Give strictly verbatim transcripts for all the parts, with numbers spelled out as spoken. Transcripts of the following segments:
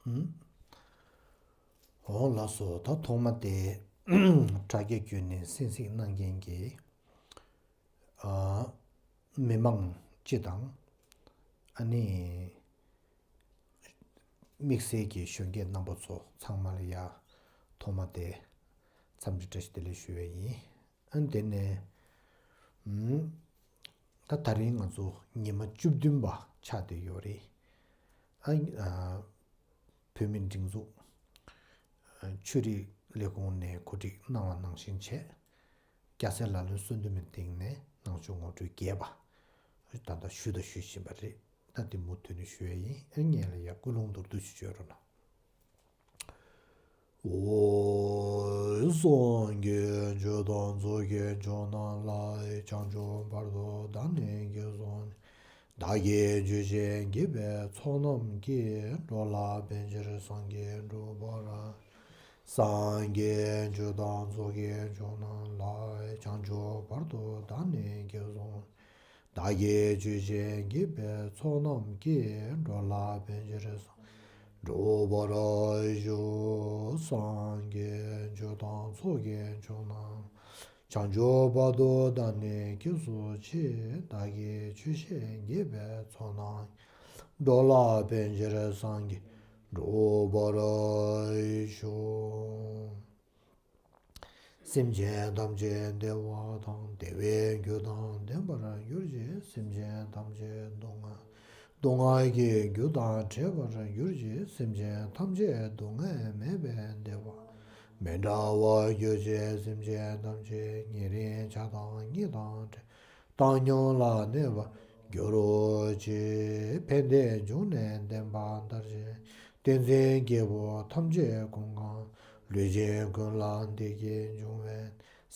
ཨུམ། འོ་ལགས་སོ། ད་ཐོག་མ་དེ་དྲ་རྒྱ་བརྒྱུད་ནས་གསན་གཟིགས་གནང་མཁན་གྱི་ཨ་མི་མང་སྤྱི་དང་ཨ་ནི་དམིགས་བསལ་གྱི་གཞོན་སྐྱེས་རྣམ་པ་ཚོ་ཚང་མ་ལ་ཡ་ཐོག་མ་དེ་འཚམས་འདྲི་བཀྲ་ཤིས་བདེ་ལེགས་ཞུ་བ་ཡིན། ཨ་ནི་དེ་ནས་ཨུམ། ད་ད་རིང་ང་ཚོ་ཉི་མ་བཅུ་བདུན་པ་ཆགས་བསྡད་ཡོད་རེད། ཨ་ཨ་བོད་མིའི་སྒྲིག་འཛུགས་ཨ་ཆོས་རིག་ལས་ཁུངས་ནས་གོ་སྒྲིག་གནང་བ་ནང་བཞིན་བྱས། སྐྱ་སེར་ལག་ལེན་གསོལ་འདེབས་མའི་སྟེང་ནས་ནང་ཆོས་ངོ་སྤྲོད་རྒྱས་པ་ད་ལྟ་ཞུས་དང་ཞུ་བཞིན་པ་རེད། ད་དེ་མུ་མཐུད་ནས་ཞུ་ཡ་ཡིན། ཨ་ངས་ལ་ཡ་ཀུན་སློང་མདོར་བསྡུས་ཤིག་བརྗོད་རོགས་གནང་། འོ། སངས་རྒྱས་ཆོས་དང་ཚོགས་ཀྱི་མཆོག་རྣམས་ལ། བྱང་ཆུབ་བར་དུ་བདག་ནི་སྐྱེས་སོ། བདག་གིས་ཆོས་བཤད་བགྱིས་པའི་ཚོགས་རྣམས་ཀྱིས། འགྲོ་ལ་ཕན་ཕྱིར་སངས་རྒྱས་འགྲུབ་པར། སངས་རྒྱས་ཆོས་དང་ཚོགས་ཀྱི་མཆོག་རྣམས་ལ། བྱང་ཆུབ་བར་དུ་བདག་ནི་སྐྱེས་སོ། བདག་གིས་ཆོས་བཤད་བགྱིས་པའི་ཚོགས་རྣམས་ཀྱིས། འགྲོ་ལ་ཕན་ཕྱིར་སངས་འགྲུབ་པར་ཤོག། སངས་རྒྱས་ཆོས་དང་ཚོགས་ཀྱི་མཆོག་རྣམས། བྱང་ཆུབ་བར་དུ་བདག་ནི་སྐྱེས་སུ་མཆི། བདག་གིས་ཆོས་བཤད་བགྱིས་པའི་ཚོགས་རྣམས། འགྲོ་ལ་ཕན་ཕྱིར་སངས་རྒྱས་འགྲུབ་པར་ཤོག། སེམས་ཅན་ཐམས་ཅད་བདེ་བ་དང་། བདེ་བའི་རྒྱུ་དང་ལྡན་པར་གྱུར་ཅིག། སེམས་ཅན་ཐམས་ཅད་སྡུག་བསྔལ་སྡུག་བསྔལ་གྱི་རྒྱུ་དང་བྲལ་བར་གྱུར་ཅིག། སེམས་ཅན་ཐམས་ཅད་སྡུག་བསྔལ་མེད་པའི་བདེ་བ་མི་འབྲལ་བར་གྱུར་ཅིག། སེམས་ཅན་ཐམས་ཅད་ཉེ་རིང་ཆགས་སྡང་གཉིས་དང་བྲལ། བཏང་སྙོམས་ལ་གནས་པར་གྱུར་ཅིག། ཕན་བདེའི་འབྱུང་གནས་བདེན་པ་མཐར་ཕྱིན། བསྟན་འཛིན་སྐྱེས་བུ་ཐམས་ཅད་ཀུན་གང་། ལུས་ཅན་ཀུན་ལ་བདེ་སྐྱིད་འབྱུང་བའི།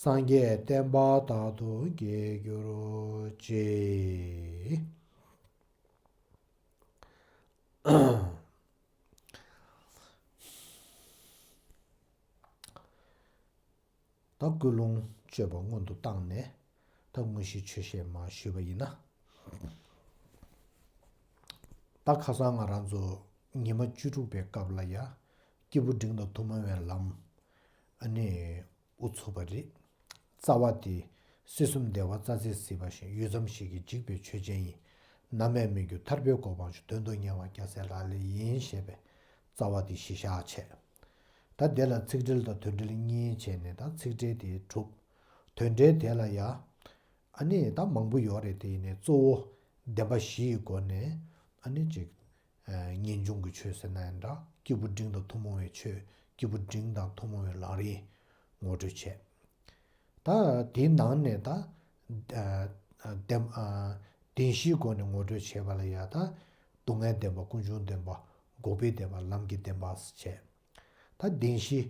སངས་རྒྱས་བསྟན་པ་དག་ཏུ་སྐྱེས་གྱུར་ཅིག། ད་ཀུན་སློང་བཅོས་པ་སྔོན་དུ་བཏང་ནས། ད་དངོས་གཞིའི་ཆོས་བཤད་མར་ཞུས་པ་ཡིན་ན། ད་ཁ་སང་ང་རང་ཚོ་ཉི་མ་བཅུ་དྲུག་པའི་སྐབས་ལ་ཡ། སྐྱེས་བུ་འབྲིང་དང་ཐུན་མོང་བའི་ལམ། ཨ་ནི་དབུ་ཚུགས་པ་རེད། རྩ་བ་དེ། སྲིད་གསུམ་བདེ་བ་རྩ་རྩེར་གཟིགས་པ་བཞིན། ཡུད་ཙམ་ཞིག་གིས་འཇིག་པའི་ཆོས་ཅན་ཡིན། ནམ་ཡང་མི་འགྱུར་ཐར་པའི་གོ་འཕང་མཆོག། དོན་དུ་གཉེར་བ་སྐྱ་སེར་ལག་ལེན་ཡིན། ཞེས་པའི་རྩ་བ་དེ་གཞི་བཞག་བྱས། ད་དེ་ལ་ཚིག་འགྲེལ་དང་དོན་འགྲེལ་གཉིས་བྱས་ནས། ད་ཚིག་འགྲེལ་དེ་གྲུབ། དོན་འགྲེལ་དེ་ལ་ཡ། ཨ་ནི་ད་མང་པོ་ཡོད་རེད། དེ་ཡིན་ནའི་གཙོ་བོ་བདེན་པ་བཞི་ཡི་སྒོ་ནས་ཨ་ནི་ཅིག་ངེས་འབྱུང་གི་ཆོས་ཟེར་ན་ཡང་འདྲ། སྐྱེས་བུ་འབྲིང་དང་ཐུན་མོང་བའི་ཆོས། སྐྱེས་བུ་འབྲིང་དང་ཐུན་མོང་བའི་ལམ་རིམ་ངོ་སྤྲོད་བྱས། ད་དེའི་ནང་ནས་ད་ཨ་ཨ་བདེན་ཨ་བདེན་བཞིའི་སྒོ་ནས་ངོ་སྤྲོད་བྱས་པ་ལ་ཡ། ད་སྡུག་བསྔལ་བདེན་པ། ཀུན་འབྱུང་བདེན་པ། འགོག་པའི་བདེན་པ། ལམ་གྱི་བདེན་པ་བྱས། ད་བདེན་བཞི་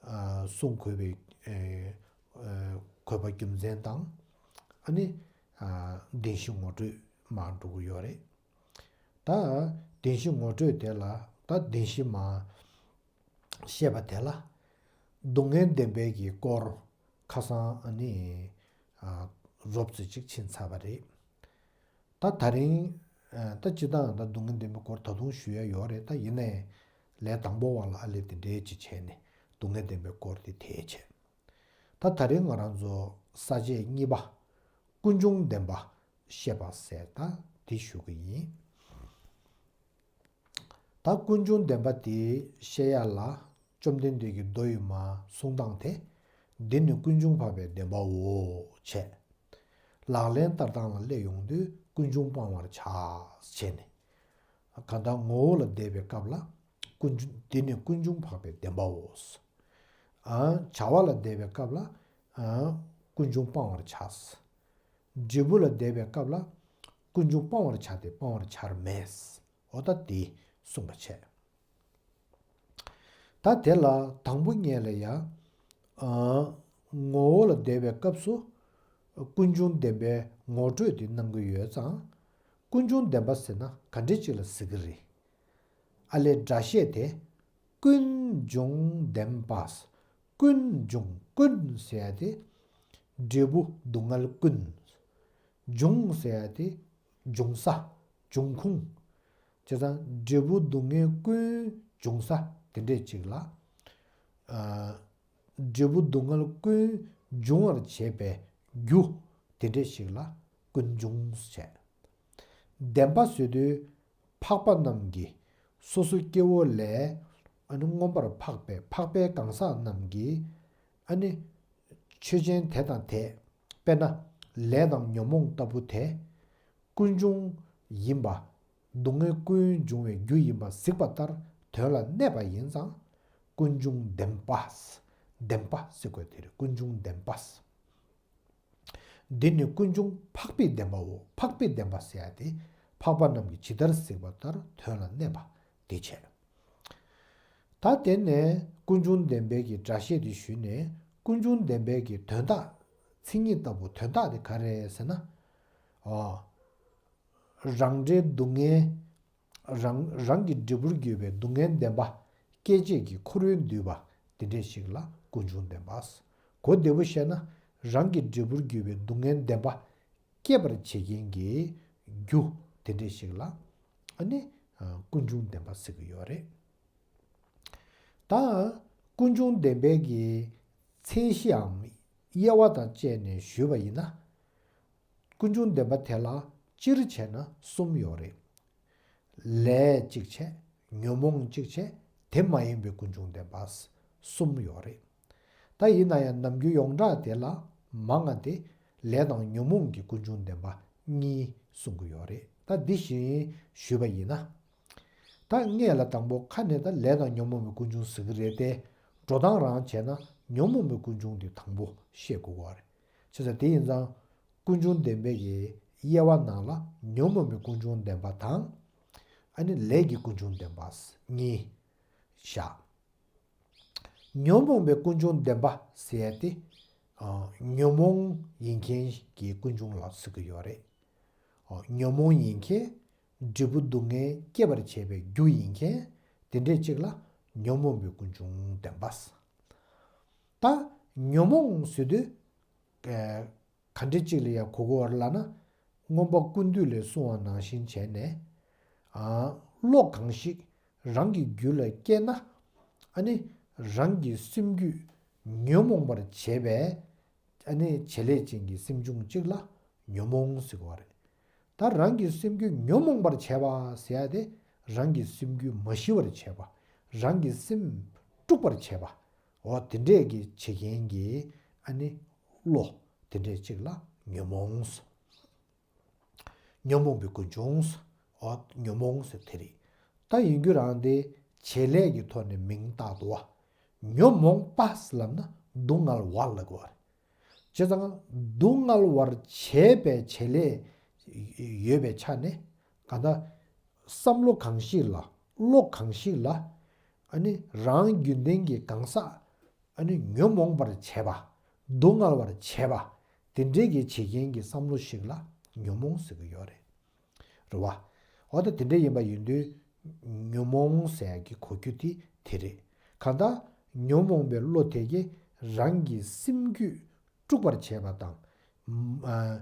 ཨ་གསུང་དགོས་པའི་ཨ་ཨ་དགོས་པ་རྒྱུ་མཚན་དང་། ཨ་ནི་ཨ་བདེན་བཞི་ངོ་སྤྲོད་མར་འགྲོ་གི་ཡོད་རེད། ད་བདེན་བཞི་ངོ་སྤྲོད་དེ་ལ། ད་བདེན་བཞི་མར་བཤད་པ་དེ་ལ། སྡུག་བསྔལ་བདེན་པའི་གི་སྐོར་ཁ་སང་ཨ་ནི་ཨ་རོབ་ཙམ་ཅིག་ཕྱིན་ཚར་བ་རེད། ད་ད་རིང་ཨ་ད་སྤྱིར་བཏང་ད་སྡུག་བསྔལ་བདེན་པའི་སྐོར་ད་དུང་ཞུ་ཡ་ཡོད་རེད། ད་ཡིན་ནའི་ལས་དང་པོ་བ་ལ་ཨ་ལས་དེ་འདྲའི་ཅིག་བྱས་ནས་སྡུག་བསྔལ་བདེན་པའི་སྐོར་དེ་དེ་བྱས། ད་ད་རིང་ང་རང་ཚོ་ས་བཅད་གཉིས་པ། ཀུན་འབྱུང་བདེན་པ་བཤད་པ་ཟེར། ད་དེ་ཞུ་གི་ཡིན། ད་ཀུན་འབྱུང་བདེན་པ་དེ་བཤད་ཡ་ལ། བཅོམ་ལྡན་འདས་ཀྱི་མདོ་ཡི་མར་གསུང་སྟངས་དེ། འདི་ནི་ཀུན་འབྱུང་འཕགས་པའི་བདེན་པའོ། བྱས། ལག་ལེན་བསྟར་སྟངས་ལ་སླེབས་ཡོང་དུས་ཀུན་འབྱུང་སྤང་བར་བྱ། བྱས་ནས། གང་ལྟར་ངོ་བོ་ལ་བསྡད་པའི་སྐབས་ལ། ཀུན་འབྱུང་། འདི་ནི་ཀུན་འབྱུང་འཕགས་པའི་བདེན་པའོ། ཨ་བྱ་བ་ལ་བསྡད་པའི་སྐབས་ལ། ཨ་ཀུན་འབྱུང་སྤང་བར་བྱ། འབྲས་བུ་ལ་བསྡད་པའི་སྐབས་ལ། ཀུན་འབྱུང་སྤང་བར་བྱ་སྟེ་སྤང་བར་བྱར་མེད། འོ་ད་དེ་གསུངས་པ་བྱས། ད་དེ་ལ་དང་པོ་ཉིད་ལ་ཡ། ཨ་ངོ་བོ་ལ་བསྡད་པའི་སྐབས་སུ་ཀུན་འབྱུང་བདེན་པའི་ངོ་སྤྲོད་དེ་གནང་གི་ཡོད་ཙང་། ཀུན་འབྱུང་བདེན་པ་ཟེར་ན་ག་འདྲ་ཅིག་ལ་ཟེར་གི་རེད། ཨ་ལས་སྒྲ་བཤད་དེ། ཀུན་འབྱུང་བདེན་པ། ཀུན་འབྱུང་། ཀུན་ཟེར་ཡ་དེ་འབྲས་བུ་སྡུག་བསྔལ་ཀུན། འབྱུང་ཟེར་ཡ་དེ་འབྱུང་ས། འབྱུང་ཁུངས། བྱས་ཙང་འབྲས་བུ་སྡུག་བསྔལ་ཀུན་ འབྱུང་ས་དེ་འདྲས་ཅིག་ལ། ཨ། འབྲས་བུ་སྡུག་བསྔལ་ཀུན་འབྱུང་བར་བྱེད་པའི་རྒྱུ་དེ་འདྲས་ཞིག་ལ་ཀུན་འབྱུང་ཟེར། བདེན་པ་ཟེར་དུས་འཕགས་པ་རྣམས་ཀྱིས་སོ་སོ་སྐྱེ་བོ་ལས་ཨ་ནི་མངོན་པར་འཕགས་པའི་འཕགས་པའི་གང་ཟག་རྣམས་ཀྱིས་ཨ་ནི་ཆོས་ཅན་དེ་དང་དེ། དཔེར་ན་ལས་དང་ཉོན་མོངས་ལྟ་བུ་དེ། ཀུན་འབྱུང་ཡིན་པ། སྡུག་བསྔལ་ཀུན་འབྱུང་བའི་རྒྱུ་ཡིན་པ་གཟིགས་པ་ལྟར་དོན་ལ་གནས་པ་ཡིན་ཙང་། ཀུན་འབྱུང་བདེན་པ། བདེན་པ་ཟེར་དགོས་དེ་རེད། ཀུན་འབྱུང་བདེན་པ། འདི་ནི་ཀུན་འབྱུང་འཕགས་པའི་བདེན་པའོ། འཕགས་པའི་བདེན་པ་ཟེར་ཡ་དེ་འཕགས་པ་རྣམས་ཀྱིས་ཇི་ལྟར་གཟིགས་པ་ལྟར་དོན་ལ་གནས་པ་དེ་བྱས། ད་དེ་ནས་ཀུན་འབྱུང་བདེན་པའི་གི་སྒྲ་བཤད་དེ་ཞུས་ནས། ཀུན་འབྱུང་བདེན་པའི་གི་དོན་དག་མཚན་ཉིད་ལྟ་བུ་དོན་དག་དེ་ག་རེ་ཟེར་ན། ཨོ། རང་འབྲས་སྡུག་བསྔལ། རང་རང་གི་འབྲས་བུར་གྱུར་པའི་སྡུག་བསྔལ་བདེན་པ་སྐྱེད་བྱེད་ཀྱི་འཁོར་བས་བསྡུས་པ་དེ་འདྲས་ཤིག་ལ་ཀུན་འབྱུང་བདེན་པ། གོ་བདེ་པོ་བཤད་ན་རང་གི་འབྲས་བུར་གྱུར་པའི་སྡུག་བསྔལ་བདེན་པ་སྐྱེད་པར་བྱེད་མཁན་གྱི་རྒྱུ་དེ་འདྲས་ཤིག་ལ་ཨ་ནི་ཀུན་འབྱུང་བདེན་པ་ཟེར་གྱི་ཡོད་རེད། ད་ཀུན་འབྱུང་བདེན་པའི་གི་མཚན་གཞིའམ་དབྱེ་བ་དང་བཅས་ནས་ཞུས་པ་ཡིན་ན། ཀུན་འབྱུང་བདེན་པ་དེ་ལ་སྤྱིར་བྱས་ན་གསུམ་ཡོད་རེད། ལས་གཅིག་བྱས། ཉོན་མོངས་གཅིག་བྱས། དེ་མ་ཡིན་པའི་ཀུན་འབྱུང་བདེན་པ་གསུམ་ཡོད་རེད། ད་ཡིན་ན་ཡང་ནམ་རྒྱུན་ཡོངས་གྲགས་དེ་ལ་མང་ང་སྟེ་ལས་དང་ཉོན་མོངས་ཀྱི་ཀུན་འབྱུང་བདེན་པ་གཉིས་གསུང་གི་ཡོད་རེད། ད་འདི་བཞིན་ཞུས་པ་ཡིན་ན། ད་སྔས་ལ་དང་པོ་ཁ་ནས་ད་ལས་དང་ཉོན་མོངས་པའི་ཀུན་འབྱུང་ཟེར་གི་རེད་དེ། འགྲོ་སྟངས་རང་བྱས་ན་ཉོན་མོངས་པའི་ཀུན་འབྱུང་དེ་དང་པོ་བཤད་དགོས་ཀྱི་རེད། བྱས་ཙང་དེ་ཡིན་ཙང་། ཀུན་འབྱུང་བདེན་པའི་གི་དབྱེ་བ་ནང་ལ་ཉོན་མོངས་པའི་ཀུན་འབྱུང་བདེན་པ་དང་། ཨ་ནི་ལས་ཀྱི་ཀུན་འབྱུང་བདེན་པ་གཉིས་བཞག། ཉོན་མོངས་པའི་ཀུན་འབྱུང་བདེན་པ་ཟེར་ཡ་དེ། ཨ། ཉོན་མོངས་ཡིན་མཁན་གྱི་ཀུན་འབྱུང་ལ་ཟེར་གྱི་ཡོད་རེད། ཨ། ཉོན་མོངས་ཡིན་མཁན། འབྲས་བུ་སྡུག་བསྔལ་སྐྱེད་པར་བྱེད་པའི་རྒྱུ་ཡིན་མཁན། དེ་འདྲས་གཅིག་ལ་ཉོན་མོངས་པའི་ཀུན་འབྱུང་བདེན་པ། ད་ཉོན་མོངས་ཟེར་དུས། ཨ། ག་འདྲ་ཅིག་ལ་ཡང་གོ་དགོས་པ་རེད་ལབ་ན། མངོན་པ་ཀུན་བཏུས་ལས་གསུངས་པ་ནང་བཞིན་བྱས་ནས། ཨ། བློ་གང་ཞིག་རང་གི་རྒྱུད་ལ་སྐྱེས་ན། ཨ་ནི་རང་གི་སེམས་རྒྱུད་ཉོན་མོངས་པར་བྱེད་པའི་ཨ་ནི་བྱེད་ལས་ཅན་གྱི་སེམས་བྱུང་གཅིག་ལ་ཉོན་མོངས་ཟེར་གྱི་ཡོད་རེད། ད་རང་གི་སེམས་རྒྱུད་ཉོན་མོངས་པར་བྱེད་པ་ཟེར་ཡ་དེ། རང་གི་སེམས་རྒྱུད་མ་ཞི་བར་བྱེད་པ། རང་གི་སེམས་དཀྲུགས་པར་བྱེད་པ། འོ་དེ་འདྲས་ཀྱི་བྱེད་མཁན་གྱི་ཨ་ནི་བློ་དེ་འདྲས་གཅིག་ལ་ཉོན་མོངས། ཉོན་མོངས་པའི་ཀུན་འབྱུང་། འོ་ཉོན་མོངས་ཟེར་དེ་རེད། ད་ཡིན་རྒྱུ་རང་དེ་བྱེད་ལས་ཀྱི་ཐོག་ནས་མིང་བཏགས་འདུག་བ། ཉོན་མོངས་པ་ལབ་ན་སྡུག་བསྔལ་བ་ལབ་དགོས་པ་རེད། བྱས་ཙང་སྡུག་བསྔལ་བར་བྱེད་པའི་བྱེད་ལས་ཡོད་པའི་ཆ་ནས། གང་ལྟར་བསམ་བློ་གང་ཞིག་ལ། བློ་གང་ཞིག་ལ། ཨ་ནི་རང་རྒྱུན་ལྡན་གྱི་གང་ཟག་ཨ་ནི་ཉོན་མོངས་པར་བྱེད་པ། སྡུག་བསྔལ་བར་བྱེད་པ། དེ་འདྲའི་གི་བྱེད་མཁན་གྱི་བསམ་བློ་ཞིག་ལ་ཉོན་མོངས་ཟེར་གྱི་ཡོད་རེད། རེད་བ། འོ་ད་དེ་འདྲ་ཡིན་པ་ཡིན་དུས། ཉོན་མོངས་ཟེར་ཡ་གི་གོ་རྒྱུ་དེ་དེ་རེད། གང་ལྟར་ཉོན་མོངས་པའི་བློ་དེ་གིས་རང་གི་སེམས་རྒྱུད་དཀྲུགས་པར་བྱེད་པ་དང་། ཨ།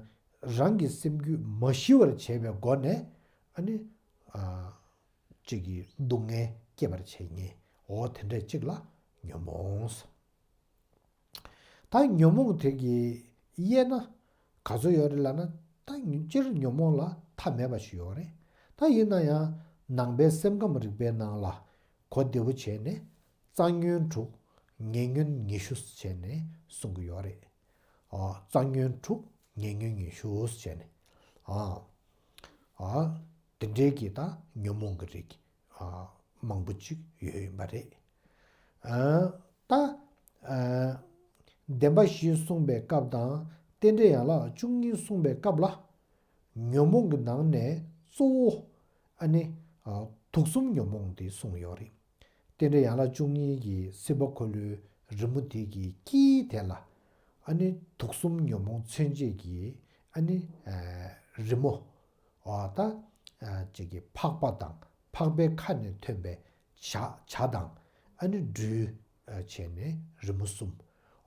རང་གི་སེམས་རྒྱུད་མ་ཞི་བར་བྱེད་པའི་སྒོ་ནས། ཨ་ནི། ཨ། གཅིག་གིས་སྡུག་བསྔལ་སྐྱེད་པར་བྱེད་མཁན། འོ་དེ་འདྲ་གཅིག་ལ་ཉོན་མོངས། ད་ཉོན་མོངས་དེ་གི་དབྱེ་ན་ག་ཚོད་ཡོད་རེད་ལབ་ན། ད་སྤྱིར་ཉོན་མོངས་ལ་མཐའ་མེད་པ་ཞིག་ཡོད་རེད། ད་ཡིན་ན་ཡང་ནང་པའི་སེམས་ཁམས་རིག་པའི་ནང་ལ་གོ་བདེ་པོ་བྱས་ནས་རྩ་ཉོན་དྲུག་ཉེ་ཉོན་ཉི་ཤུ་བྱས་ནས་གསུང་གི་ཡོད་རེད། ཨ། རྩ་ཉོན་དྲུག་ཉེ་ཉོན་ཉི་ཤུ་བྱས་ནས། ཨ། ཨ། དེ་འདྲའི་གི་ད་ཉོན་མོངས་ཀྱི་རིགས། ཨ། མང་པོ་ཅིག་ཡོད་ཡིན་པ་རེད། ཨ། ད། ཨ། བདེན་པ་བཞི་གསུངས་པའི་སྐབས་དང་རྟེན་འབྲེལ་ཡན་ལག་བཅུ་གཉིས་གསུངས་པའི་སྐབས་ལ། ཉོན་མོངས་ཀྱི་ནང་ནས་གཙོ་བོ། ཨ་ནི། ཨ། དུག་གསུམ་ཉོན་མོངས་དེ་གསུངས་ཡོད་རེད། རྟེན་འབྲེལ་ཡན་ལག་བཅུ་གཉིས་ཀྱི་སྲིད་པ་འཁོར་ལོའི་རི་མོ་དེ་གི་དཀྱིལ་དེ་ལ། ཨ་ནི་དུག་གསུམ་ཉོན་མོངས་མཚོན་བྱེད་ཀྱི་ཨ་ནི། ཨ། རི་མོ། འོ་ད། ཨ། གཅིག་གི་འཕགས་པ་དང་འཕགས་པའི་ཁ་ནས་ཐོན་པའི་བྱ་བྱ་དང་། ཨ་ནི་སྦྲུལ། ཨ། བྱས་ནས་རི་མོ་གསུམ།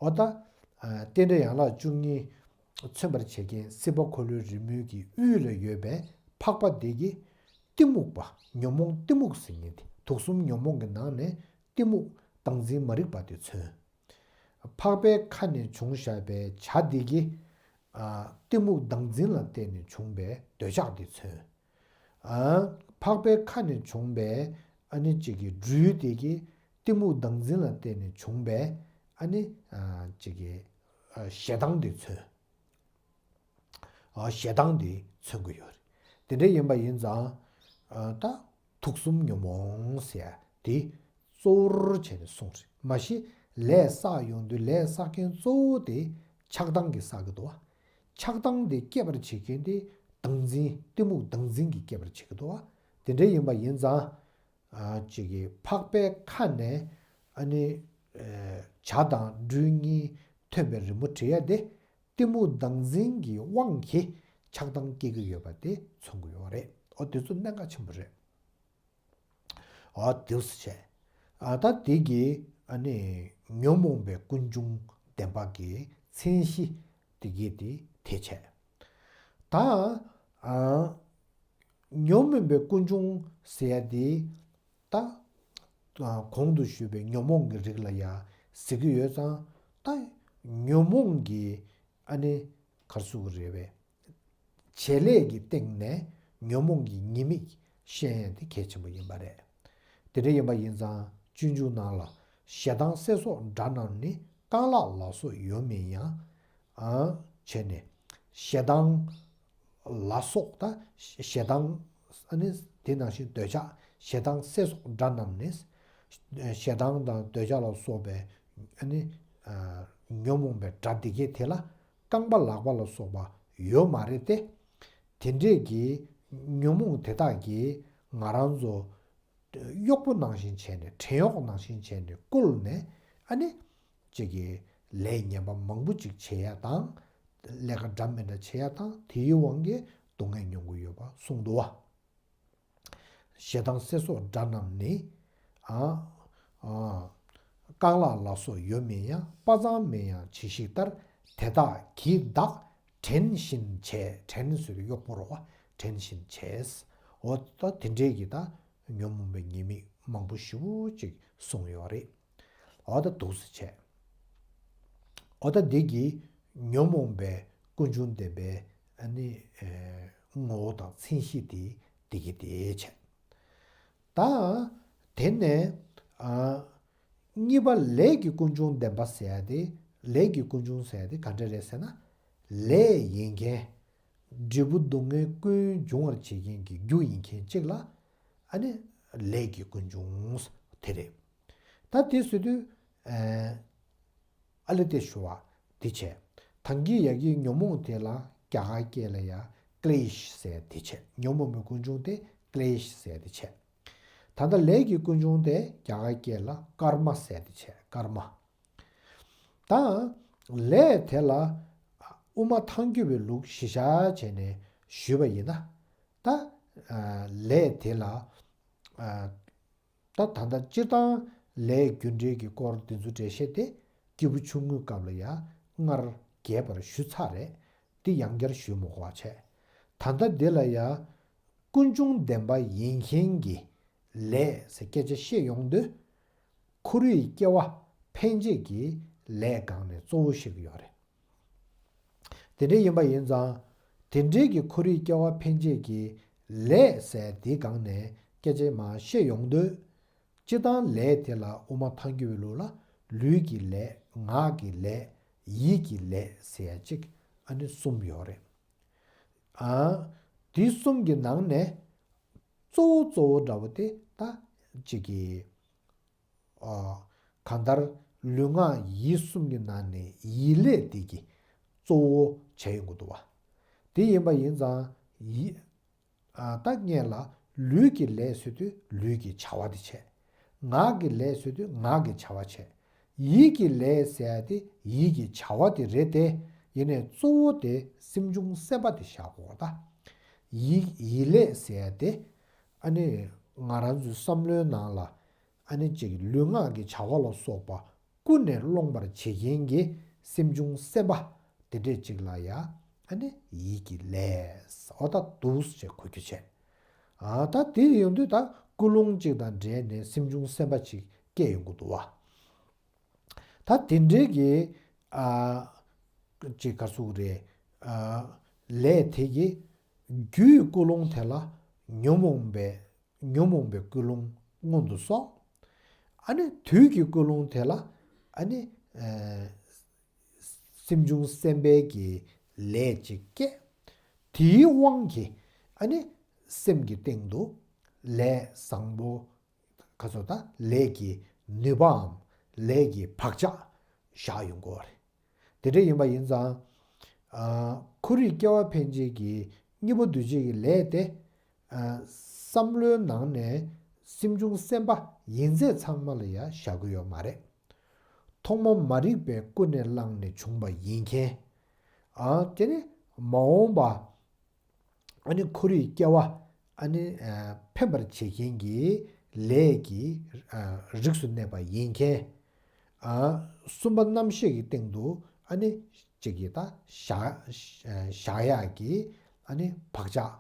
འོ་ད། ཨ། རྟེན་འབྲེལ་ཡན་ལག་བཅུ་གཉིས་མཚོན་པར་བྱེད་མཁན་སྲིད་པ་འཁོར་ལོའི་རི་མོའི་གི་དབུས་ལ་ཡོད་པའི་འཕགས་པ་དེ་གི་གཏི་མུག་པ། ཉོན་མོངས་གཏི་མུག་ཟེར་མཁན་དེ། དུག་གསུམ་ཉོན་མོངས་ཀྱི་ནང་ནས་གཏི་མུག་བདག་འཛིན་མ་རིག་པ་དེ་མཚོན། འཕགས་པའི་ཁ་ནས་བྱུང་བཞག་པའི་བྱ་དེ་གི་ཨ་གཏི་མུག་བདག་འཛིན་ལ་བརྟེན་ནས་བྱུང་བའི་འདོད་ཆགས་དེ་མཚོན། ཨ་འཕགས་པའི་ཁ་ནས་བྱུང་བའི་ཨ་ནི་གཅིག་གི་སྦྲུལ་དེ་གི་གཏི་མུག་བདག་འཛིན་ལ་བརྟེན་ནས་བྱུང་བའི་ཨ་ནི་ཨ་གཅིག་གི་ཨ་ཞེ་སྡང་དེ་མཚོན། ཨ་ཞེ་སྡང་དེ་མཚོན་གྱི་ཡོད་རེད། དེ་འདྲ་ཡིན་པ་ཡིན་ཙང་ཨ་ད་དུག་གསུམ་ཉོན་མོངས་ཟེར་ཡ་དེ་གཙོ་བོར་བྱས་ནས་གསུངས་རེད། མ་གཞི་ལས་བསགས་ཡོང་དུས་ལས་བསགས་མཁན་གཙོ་བོ་དེ་ཆགས་སྡང་གིས་བསགས་ཀྱི་འདུག་བ། ཆགས་སྡང་དེ་སྐྱེད་པར་བྱེད་མཁན་དེ་བདག་འཛིན་གཏི་མུག་བདག་འཛིན་གྱིས་སྐྱེད་པར་བྱེད་ཀྱི་འདུག་བ། དེ་འདྲ་ཡིན་པ་ཡིན་ཙང་ཨ་ཅིག་གི་འཕགས་པའི་ཁ་ནས་ཨ་ནི་ཨ་བྱ་དང་སྦྲུལ་གཉིས་ཐོན་པའི་རི་མོ་བྲིས་ཡ་དེ་གཏི་མུག་བདག་འཛིན་གྱི་དབང་གིས་ཆགས་སྡང་སྐྱེ་གི་ཡོད་པ་དེ་མཚོན་གྱི་ཡོད་རེད། ཨོ་དེ་ཚོ་གནད་འགག་ཆེན་པོ་རེད། ཨོ་དེ་ཚོ་བྱས། ཨ་ད་དེ་གི་ཨ་ནི་ཉོན་མོངས་པའི་ཀུན་འབྱུང་བདེན་པ་གི་མཚན་གཞི་དེ་གི་དེ་དེ་བྱས། ད་ཨ་ཉོན་མོངས་པའི་ཀུན་འབྱུང་ཟེར་ཡ་དེ་ད་ཨ་གོང་དུ་ཞུས་པའི་ཉོན་མོངས་ཀྱི་རིགས་ལ་ཡ་ཟེར་གྱི་ཡོད་ཙང་ད་ཉོན་མོངས་ཀྱི་ཨ་ནི་ག་རེ་ཟེར་དགོས་རེད་པས། བྱེད་ལས་ཀྱི་སྟེང་ནས་ཉོན་མོངས་ཀྱི་ཉེས་དམིགས་ཤེས་ཡ་དེ་གལ་ཆེན་པོ་ཡིན་པ་རེད། དེ་འདྲ་ཡིན་པ་ཡིན་ཙང་སྤྱོད་འཇུག་ནང་ལ་ཞེ་སྡང་སེལ་སོགས་དགྲ་རྣམས་ནི། རྐང་ལག་ལ་སོགས་ཡོད་མིན་ཡང་། ཨ་བྱས་ནས་ཞེ་སྡང་ལ་སོགས་ད་ཞེ་སྡང་ཨ་ནི་དེ་ནང་བཞིན་འདོད་ཆགས་ཞེ་སྡང་སེལ་སོགས་དགྲ་རྣམས་ནི། ཞེ་སྡང་དང་འདོད་ཆགས་ལ་སོགས་པའི་ཨ་ནི་ཨ་ཉོན་མོངས་པའི་དགྲ་འདི་གས་དེ་ལ་རྐང་པ་ལག་པ་ལ་སོགས་པ་ཡོད་མ་རེད་དེ། དེ་འདྲས་ཀྱི་ཉོན་མོངས་དེ་དག་གིས་ང་རང་ཚོ་གཡོག་པོ་ནང་བཞིན་བྱས་ནས་བྲན་གཡོག་ནང་བཞིན་བྱས་ནས་བཀོལ་ནས་ཨ་ནི་གཅིག་གི་ལས་ངན་པ་མང་པོ་ཅིག་བྱེད་ཡ་དང་། ལས་ཀ་འདྲ་མི་འདྲ་བྱེད་ཡ་དང་དེའི་དབང་གིས་སྡུག་བསྔལ་མྱོང་གི་ཡོད་པ་གསུངས་འདུག་བ། ཞེ་སྡང་སེལ་སོགས་དགྲ་རྣམས་ནི། ཨ་ཨ་རྐང་ལག་ལ་སོགས་ཡོད་མིན་ཡང་། དཔའ་མཛངས་མིན་ཡང་བྱི་ཤིག་ལྟར། དེ་དག་གིས་བདག་བྲན་བཞིན་བྱས། བྲན་ཟེར་དུས་གཡོག་པོ་རེད་བ། བྲན་བཞིན་བྱས། འོ་ད་དེ་འདྲས་ཀྱི་ད་ཉོན་མོངས་པའི་ཉེས་དམིགས་མང་པོ་ཞེ་པོ་ཅིག་གསུངས་ཡོད་རེད། འོ་ད་འདུག་སེ་བྱས། འོ་ད་འདི་གི་ཉོན་མོངས་པའི་ཀུན་འབྱུང་བདེན་པའི་ཨ་ནི་ཨེ་ངོ་བོ་དང་མཚན་གཞི་དེ་འདི་གི་དེ་བྱས། ད་དེ་ནས་ཨ་གཉིས་པ་ལས་ཀྱི་ཀུན་འབྱུང་བདེན་པ་ཟེར་ཡ་དེ། ལས་ཀྱི་ཀུན་འབྱུང་ཟེར་ཡ་དེ་ག་འདྲ་རེད་ཟེར་ན། ལས་ཡིན་མཁན། འབྲས་བུ་སྡུག་བསྔལ་ཀུན་འབྱུང་བར་བྱེད་མཁན་གྱི་རྒྱུ་ཡིན་མཁན་གཅིག་ལ་ཨ་ནི་ལས་ཀྱི་ཀུན་འབྱུང་དེ་རེད། ད་དེ་ཟེར་དུས་ཨ་ཨ་ལེ་དེ་ཞུ་བ་དེ་བྱས། ད་གིན་ཡ་གི་ཉོན་མོངས་དེ་ལ་རྒྱ་གར་སྐད་ལ་ཡ་ཀླེཤ་ཟེར་དེ་བྱས། ཉོན་མོངས་པའི་ཀུན་འབྱུང་དེ་ཀླེཤ་ཟེར་དེ་བྱས། ད་ལྟ་ལས་ཀྱི་ཀུན་འབྱུང་དེ་རྒྱ་གར་སྐད་ལ་ཀརྨ་ཟེར་དེ་བྱས། ཀརྨ། ད་ལས་དེ་ལ་དབུ་མ་ཐལ་འགྱུར་བའི་ལུགས་གཞི་བཞག་བྱས་ནས་ཞུས་པ་ཡིན་ན། ད་ལས་དེ་ལ་ད་ད་ལྟ་སྤྱིར་བཏང་ལས་རྒྱུ་འབྲས་ཀྱི་སྐོར་འདི་ཚོ་འགྲེལ་བཤད་དེ་སྐྱེས་བུ་ཆུང་ངུའི་སྐབས་ལ་ཡང་སྔར་རྒྱས་པར་ཞུས་ཚར་རེད། འདི་ཡང་བསྐྱར་ཞུས་མི་དགོས་པ་བྱས། ད་ལྟ་འདི་ལ་ཡང་ཀུན་འབྱུང་བདེན་པ་ཡིན་མཁན་གྱི་ལས་ཟེར་སྐད་ཆ་བཤད་ཡོང་དུས། འཁོར་བའི་སྐྱེ་བ་ཕན་བྱེད་ཀྱི་ལས་སྒང་ནས་གཙོ་བོ་བཤད་ཀྱི་ཡོད་རེད། དེ་འདྲ་ཡིན་པ་ཡིན་ཙང་། དེ་འདྲའི་གི་འཁོར་བའི་སྐྱེ་བ་ཕན་བྱེད་ཀྱི་ལས་ཟེར་དེའི་སྒང་ནས་སྐད་ཆ་མར་བཤད་ཡོང་དུས། སྤྱིར་བཏང་ལས་དེ་ལ་དབུ་མ་ཐལ་འགྱུར་བའི་ལུགས་ལ་ལུས་ཀྱི་ལས། ངག་གི་ལས། ཡིད་ཀྱི་ལས་ཟེར་ཡ་གཅིག་ཨ་ནི་གསུམ་ཡོད་རེད། ཨ་དེ་གསུམ་གྱི་ནང་ནས་གཙོ་བོ་གཙོ་བོ་འདྲ་བོ་དེ་ད་གཅིག་གི་ཨ་གང་ལྟར་ལུས་ངག་ཡིད་གསུམ་གྱི་ནང་ནས་ཡིད་ལས་དེ་གི་གཙོ་བོ་བྱས་ཡོང་གི་འདུག་བ། དེ་ཡིན་པ་ཡིན་ཙང་ཡིད་ཨ་ད་སྔོན་ལ་ལུས་ཀྱི་ལས་ཟེར་དུས་ལུས་ཀྱི་བྱ་བ་དེ་བྱས། ངག་གི་ལས་ཟེར་དུས་ངག་གི་བྱ་བ་བྱས། ཡིད་ཀྱི་ལས་ཟེར་ཡ་དེ་ཡིད་ཀྱི་བྱ་བ་དེ་རེད་དེ། ཡིན་ནའི་གཙོ་བོ་དེ་སེམས་བྱུང་སེམས་པ་དེ་བཞག་དགོས་ད། ཡིད་ཡིད་ལས་ཟེར་ཡ་དེ་ཨ་ནི་ང་རང་ཚོའི་བསམ་བློའི་ནང་ལ་ཨ་ནི་གཅིག་ལུས་ངག་གི་བྱ་བ་ལ་སོགས་པ་ཀུན་ནས་སློང་པར་བྱེད་མཁན་གྱི་སེམས་བྱུང་སེམས་པ་དེ་འདྲས་གཅིག་ལ་ཡ་ཨ་ནི་ཡིད་ཀྱི་ལས་འོ་ད་འདུག་སེ་གོ་རྒྱུ་བྱས། ཨ་ད་དེ་ཡོང་དུས་ད་ ཀུན་སློང་གཅིག་དང་འབྲེལ་ནས་སེམས་བྱུང་སེམས་པ་གཅིག་སྐྱེ་ཡོང་གི་འདུག་བ། ད་དེ་འདྲའི་གི་ཨ་ཅིག་ག་ཟེར་དགོས་རེད། ཨ་ལས་དེ་གི་རྒྱུའི་ཀུན་སློང་དེ་ལ་ཉོན་མོངས་པའི་ཉོན་མོངས་པའི་ཀུན་སློང་མངོན་དུ་སོང་། ཨ་ནི་དུས་ཀྱི་ཀུན་སློང་དེ་ལ་ཨ་ནི་ཨ་སེམས་བྱུང་སེམས་པའི་གི་ལས་ཅིག་སྐྱེ། དེའི་དབང་གིས་ཨ་ནི་སེམས་ཀྱི་སྟེང་དུ་ལས་བཟང་པོ་ག་ཚོད་ད་ལས་ཀྱི་ནུས་པའམ་ལས་ཀྱི་བག་ཆགས་བཞག་ཡོང་གི་ཡོད་རེད། དེ་འདྲ་ཡིན་པ་ཡིན་ཙང་། ཨ་ཁོ་རའི་སྐྱེ་བ་ཕན་བྱེད་ཀྱི་གཉིས་པོ་འདུས་བྱས་ཀྱི་ལས་དེ། ཨ་བསམ་བློའི་ནང་ནས་སེམས་བྱུང་སེམས་པ་ཡིན་ཚད་ཚང་མ་ལ་ཡང་བཞག་གི་ཡོད་མ་རེད། ཐོག་མ་མ་རིག་པས་ཀུན་ནས་བསླངས་ནས་བྱུང་བ་ཡིན་མཁན། ཨ་དེ་ནི་མ་འོངས་པ་ཨ་ནི་ཁོ་རའི་སྐྱེ་བ་ཨ་ནི་ཨ་འཕེན་པར་བྱེད་མཁན་གྱི་ལས་ཀྱི་ཨ་རིགས་སུ་གནས་པ་ཡིན་མཁན། ཨ་གསུམ་པ་རྣམ་ཤེས་ཀྱི་སྟེང་དུ་ཨ་ནི་གཅིག་གིས་ད་བཞག་བཞག་ཡག་གི་ཨ་ནི་བག་ཆགས་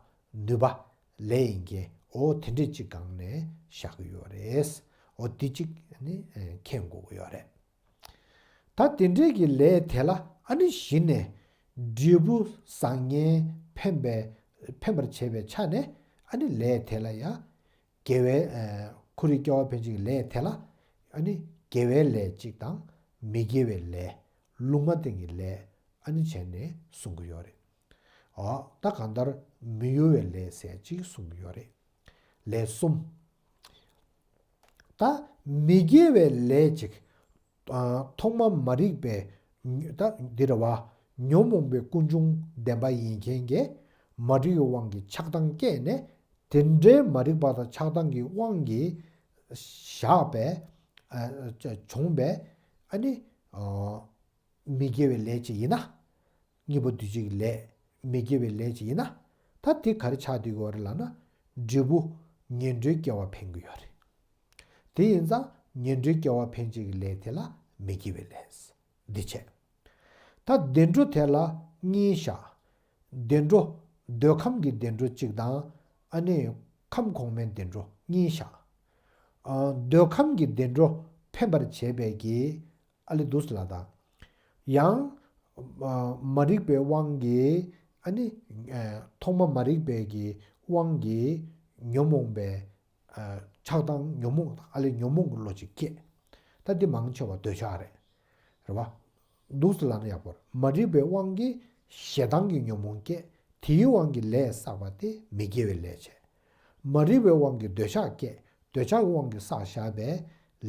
ནུས་པ་ལས་ཡིན་མཁན། འོ་དེ་འདྲས་གཅིག་སྒང་ནས་བཞག་གི་ཡོད་རེད། འོ་དེ་གཅིག་ཨ་ནི་མཁྱེན་དགོས་ཀྱི་ཡོད་རེད། ད་དེ་འདྲས་ཀྱི་ལས་དེ་ལ་ཨ་ནི་གཞི་ནས་འབྲས་བུ་བཟང་ངན་འཕེན་པའི་འཕེན་པར་བྱེད་པའི་ཆ་ནས་ཨ་ནི་ལས་དེ་ལ་ཡང་དགེ་བའི་ཨ་ཁོ་རའི་སྐྱེ་བ་ཕན་བྱེད་ཀྱི་ལས་དེ་ལ་ཨ་ནི་དགེ་བའི་ལས་གཅིག་དང་མི་དགེ་བའི་ལས་ལུང་མ་བསྟན་གྱི་ལས་ཨ་ནི་བྱས་ནས་གསུང་གི་ཡོད་རེད། འོ་ད་གང་ལྟར་མི་གཡོ་བའི་ལས་ཟེར་གཅིག་གསུང་གི་ཡོད་རེད། ལས་གསུམ། ད་མི་དགེ་བའི་ལས་གཅིག་ཨ་ཐོག་མ་མ་རིག་པའི་ད་འདི་རེད་བ། ཉོན་མོངས་པའི་ཀུན་འབྱུང་ལྡན་པ་ཡིན་མཁན་གྱི་མ་རིག་པའི་དབང་གིས་ཆགས་སྡང་སྐྱེས་ནས། དེ་འདྲའི་མ་རིག་པ་དང་ཆགས་སྡང་གི་དབང་གིས་བཞག་པའི་ཨ་བྱུང་བའི་ཨ་ནི་ཨ་མི་དགེ་བའི་ལས་ཅིག་ཡིན་ན། གཉིས་པོ་འདུས་བྱས་ཀྱི་ལས། མི་དགེ་བའི་ལས་ཅིག་ཡིན་ན། ད་དེ་ག་རེ་ཆགས་བསྡད་ཀྱི་ཡོད་རེད་ལབ་ན། འབྲས་བུ་ངན་འགྲོའི་སྐྱེ་བ་འཕེན་གྱི་ཡོད་རེད། དེ་ཡིན་ཙང་ངན་འགྲོའི་སྐྱེ་བ་འཕེན་བྱེད་ཀྱི་ལས་དེ་ལ་མི་དགེ་བའི་ལས་འདི་བྱས། ད་བདེ་འགྲོ་དེ་ལ་གཉིས་བཞག་བདེ་འགྲོ་འདོད་ཁམས་ཀྱི་བདེ་འགྲོ་གཅིག་དང་། ཨ་ནི་ཁམས་གོང་མའི་བདེ་འགྲོ་གཉིས་བཞག་ཨ་འདོད་ཁམས་ཀྱི་བདེ་འགྲོ་འཕེན་པར་བྱེད་པའི་གི་ཨ་ལེ་འདུག་སེ་ལབ་དང་། ཡང་ཨ་མ་རིག་པའི་དབང་གིས་ཨ་ནི་ཨ་ཐོག་མ་མ་རིག་པའི་གི་དབང་གིས་ཉོན་མོངས་པའི་ཨ་ཆགས་སྡང་ཉོན་མོངས་དང་ཨ་ལེ་ཉོན་མོངས་ཀྱི་བློ་ཅིག་སྐྱེས། ད་འདི་མང་ཆེ་བ་འདོད་ཆགས་རེད། རེད་བ། འདུག་སེ་ལབ་ན་ཡག་པོ་རེད། མ་རིག་པའི་དབང་གིས་ཞེ་སྡང་གི་ཉོན་མོངས་སྐྱེས། དེའི་དབང་གིས་ལས་བསགས་པ་དེ་མི་དགེ་བའི་ལས་བྱས། མ་རིག་པའི་དབང་གིས་འདོད་ཆགས་སྐྱེས། འདོད་ཆགས་ཀྱི་དབང་གིས་བསགས་བཞག་པའི་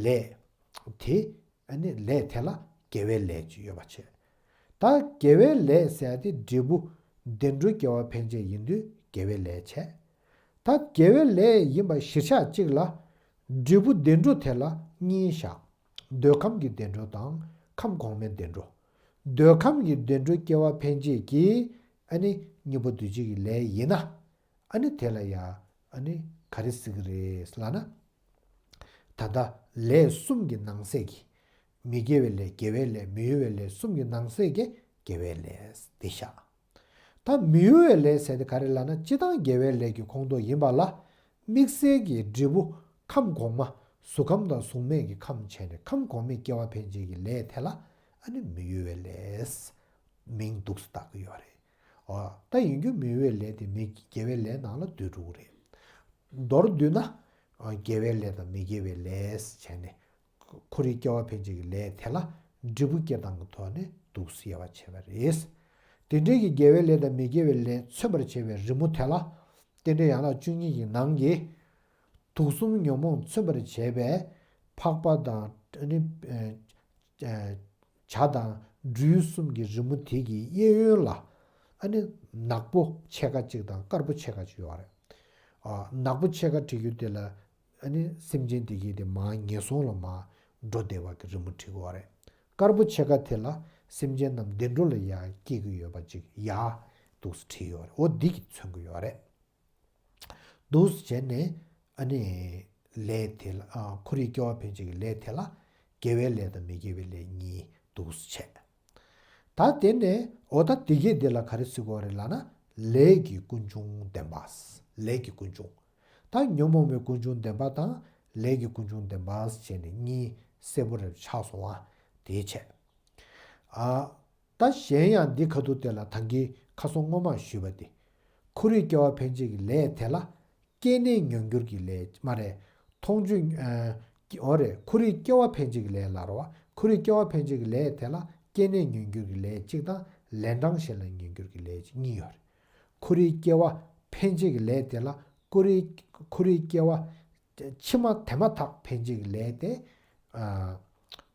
ལས་དེ། ཨ་ནི་ལས་དེ་ལ་དགེ་བའི་ལས་ཅིག་ཡོད་པ་བྱས། ད་དགེ་བའི་ལས་ཟེར་ཡ་དེ་འབྲས་བུ་བདེ་འགྲོ་སྐྱེ་བ་ཕན་ཆད་ཡིན་དུས་དགེ་བའི་ལས་བྱས། ད་དགེ་བའི་ལས་ཡིན་པ་གཞིར་བཞག་གཅིག་ལ། འབྲས་བུ་བདེ་འགྲོ་དེ་ལ་གཉིས་བཞག་འདོད་ཁམས་ཀྱི་བདེ་འགྲོ་དང་ཁམས་གོང་མའི་བདེ་འགྲོ། འདོད་ཁམས་ཀྱི་བདེ་འགྲོ་སྐྱེ་བ་ཕན་ཆད་ཀྱི་ཨ་ནི་གཉིས་པོ་འདུས་བྱས་ཀྱི་ལས་ཡིན་ན། ཨ་ནི་དེ་ལ་ཡ་ཨ་ནི་ག་རེ་ཟེར་གི་རེད་ལབ་ན། ད་ལྟ་ལས་གསུམ་གྱི་ནང་གསེས་ཀྱི། མི་དགེ་བའི་ལས་དགེ་བའི་ལས་མི་གཡོ་བའི་ལས་གསུམ་གྱི་ནང་གསེས་ཀྱི་དགེ་བའི་ལས་འདི་བཞག་ད་མི་གཡོ་བའི་ལས་ཟེར་དེ་ག་རེ་ལབ་ན་སྤྱིར་བཏང་དགེ་བའི་ལས་ཀྱི་ཁོངས་གཏོགས་ཡིན་པ་ལ། དམིགས་བསལ་གྱི་འབྲས་བུ་ཁམས་གོང་མ་གཟུགས་ཁམས་དང་གཟུགས་མེད་ཀྱི་ཁམས་བྱས་ནས་ཁམས་གོང་མའི་སྐྱེ་བ་ཕན་ཆད་ཀྱི་ལས་དེ་ལ་ཨ་ནི་མི་གཡོ་བའི་ལས་མིང་འདུག་སེ་བཏགས་ཀྱི་ཡོད་རེད། འོ་ད་ཡིན་རྒྱུ་མི་གཡོ་བའི་ལས་དེ་མི་དགེ་བའི་ལས་ནང་ལ་འདུས་འགྲོ་གི་རེད། མདོར་བསྡུས་ན། དགེ་བའི་ལས་དང་མི་དགེ་བའི་ལས་བྱས་ནས། ཁོ་རའི་སྐྱེ་བ་ཕན་ཆད་ཀྱི་ལས་དེ་ལ་འབྲས་བུ་སྐྱེ་སྟངས་ཀྱི་ཐོག་ནས་འདུག་སེ་དབྱེ་བ་ཕྱེ་བ་རེད། དེ་འདྲའི་གི་དགེ་བའི་ལས་དང་མི་དགེ་བའི་ལས་མཚོན་པར་བྱེད་པའི་རི་མོ་དེ་ལ། རྟེན་འབྲེལ་ཡན་ལག་བཅུ་གཉིས་ཀྱི་ནང་གི་དུག་གསུམ་ཉོན་མོངས་མཚོན་པར་བྱེད་པའི་འཕགས་པ་དང་ནི་བྱ་དང་སྦྲུལ་གསུམ་གྱི་རི་མོ་དེ་གི་གཡས་གཡོན་ལ་ཨ་ནི་ནག་པོ་ཕྱེད་ཀ་གཅིག་དང་དཀར་པོ་ཕྱེད་ཀ་གཅིག་ཡོད་རེད། ནག་པོ་ཕྱེད་ཀ་བྲིས་རྒྱུ་དེ་ལ། ཨ་ནི་སེམས་ཅན་དེ་གའི་དེ་མར་ངན་སོང་ལ་མར་འགྲོ་བསྡད་པ་གི་རི་མོ་བྲིས་ཡོད་རེད། དཀར་པོ་ཕྱེད་ཀ་དེ་ལ་སེམས་ཅན་རྣམས་བདེ་འགྲོ་ལ་ཡར་སྐྱེ་གི་ཡོད་པ་ཅིག་ཡར་འདུག་སེ་བྲིས་ཡོད་རེད། འོ་འདི་གིས་མཚོན་གི་ཡོད་རེད། འདུག་སེ་བྱས་ནས་ཨ་ནི་ལས་དེ་ལ་ཨ་ཁོ་རའི་སྐྱེ་བ་ཕན་ཆད་ཀྱི་ལས་དེ་ལ་དགེ་བའི་ལས་དང་མི་དགེ་བའི་ལས་གཉིས་འདུག་སེ་བྱས། ད་དེ་ནས་འོ་ད་དེ་གས་དེ་ལ་ག་རེ་ཟེར་དགོས་རེད་ལབ་ན་ལས་ཀྱི་ཀུན་འབྱུང་བདེན་པ། ལས་ཀྱི་ཀུན་འབྱུང་། ད་ཉོན་མོངས་པའི་ཀུན་འབྱུང་བདེན་པ་དང་ལས་ཀྱི་ཀུན་འབྱུང་བདེན་པ་བྱས་ནས་གཉིས་གསལ་པོ་རེ་ཆགས་སོང་བ་དེའི་ཆེད། ཨ། ད་གཞན་ཡང་འདི་ཁ་ཐུག་དེ་ལ་ད་གིན་ཁ་སང་སྔོན་མ་ཞུས་པ་དེ། ཁོ་རའི་སྐྱེ་བ་འཕེན་བྱེད་ཀྱི་ལས་དེ་ལ་སྐྱེས་ནས་མྱོང་འགྱུར་གྱི་ལས་མ་རེད། མཐོང་ཆོས། ཨ། འོ་རེད། ཁོ་རའི་སྐྱེ་བ་འཕེན་བྱེད་ཀྱི་ལས་ལ་རེད་བ། ཁོ་རའི་སྐྱེ་བ་འཕེན་བྱེད་ཀྱི་ལས་དེ་ལ་སྐྱེས་ནས་མྱོང་འགྱུར་གྱི་ལས་གཅིག་དང་ལན་གྲངས་གཞན་ལ་མྱོང་འགྱུར་གྱི་ལས་གཉིས་ཡོད་རེད། ཁོ་རའི་སྐྱེ་བ་འཕེན་བྱེད་ཀྱི་ལས་དེ་ལ་ཁོ་རའི་ཁོ་རའི་སྐྱེ་བ་ཕྱི་མ་དེ་མ་ཐག་འཕེན་བྱེད་ཀྱི་ལས་དེ། ཨ།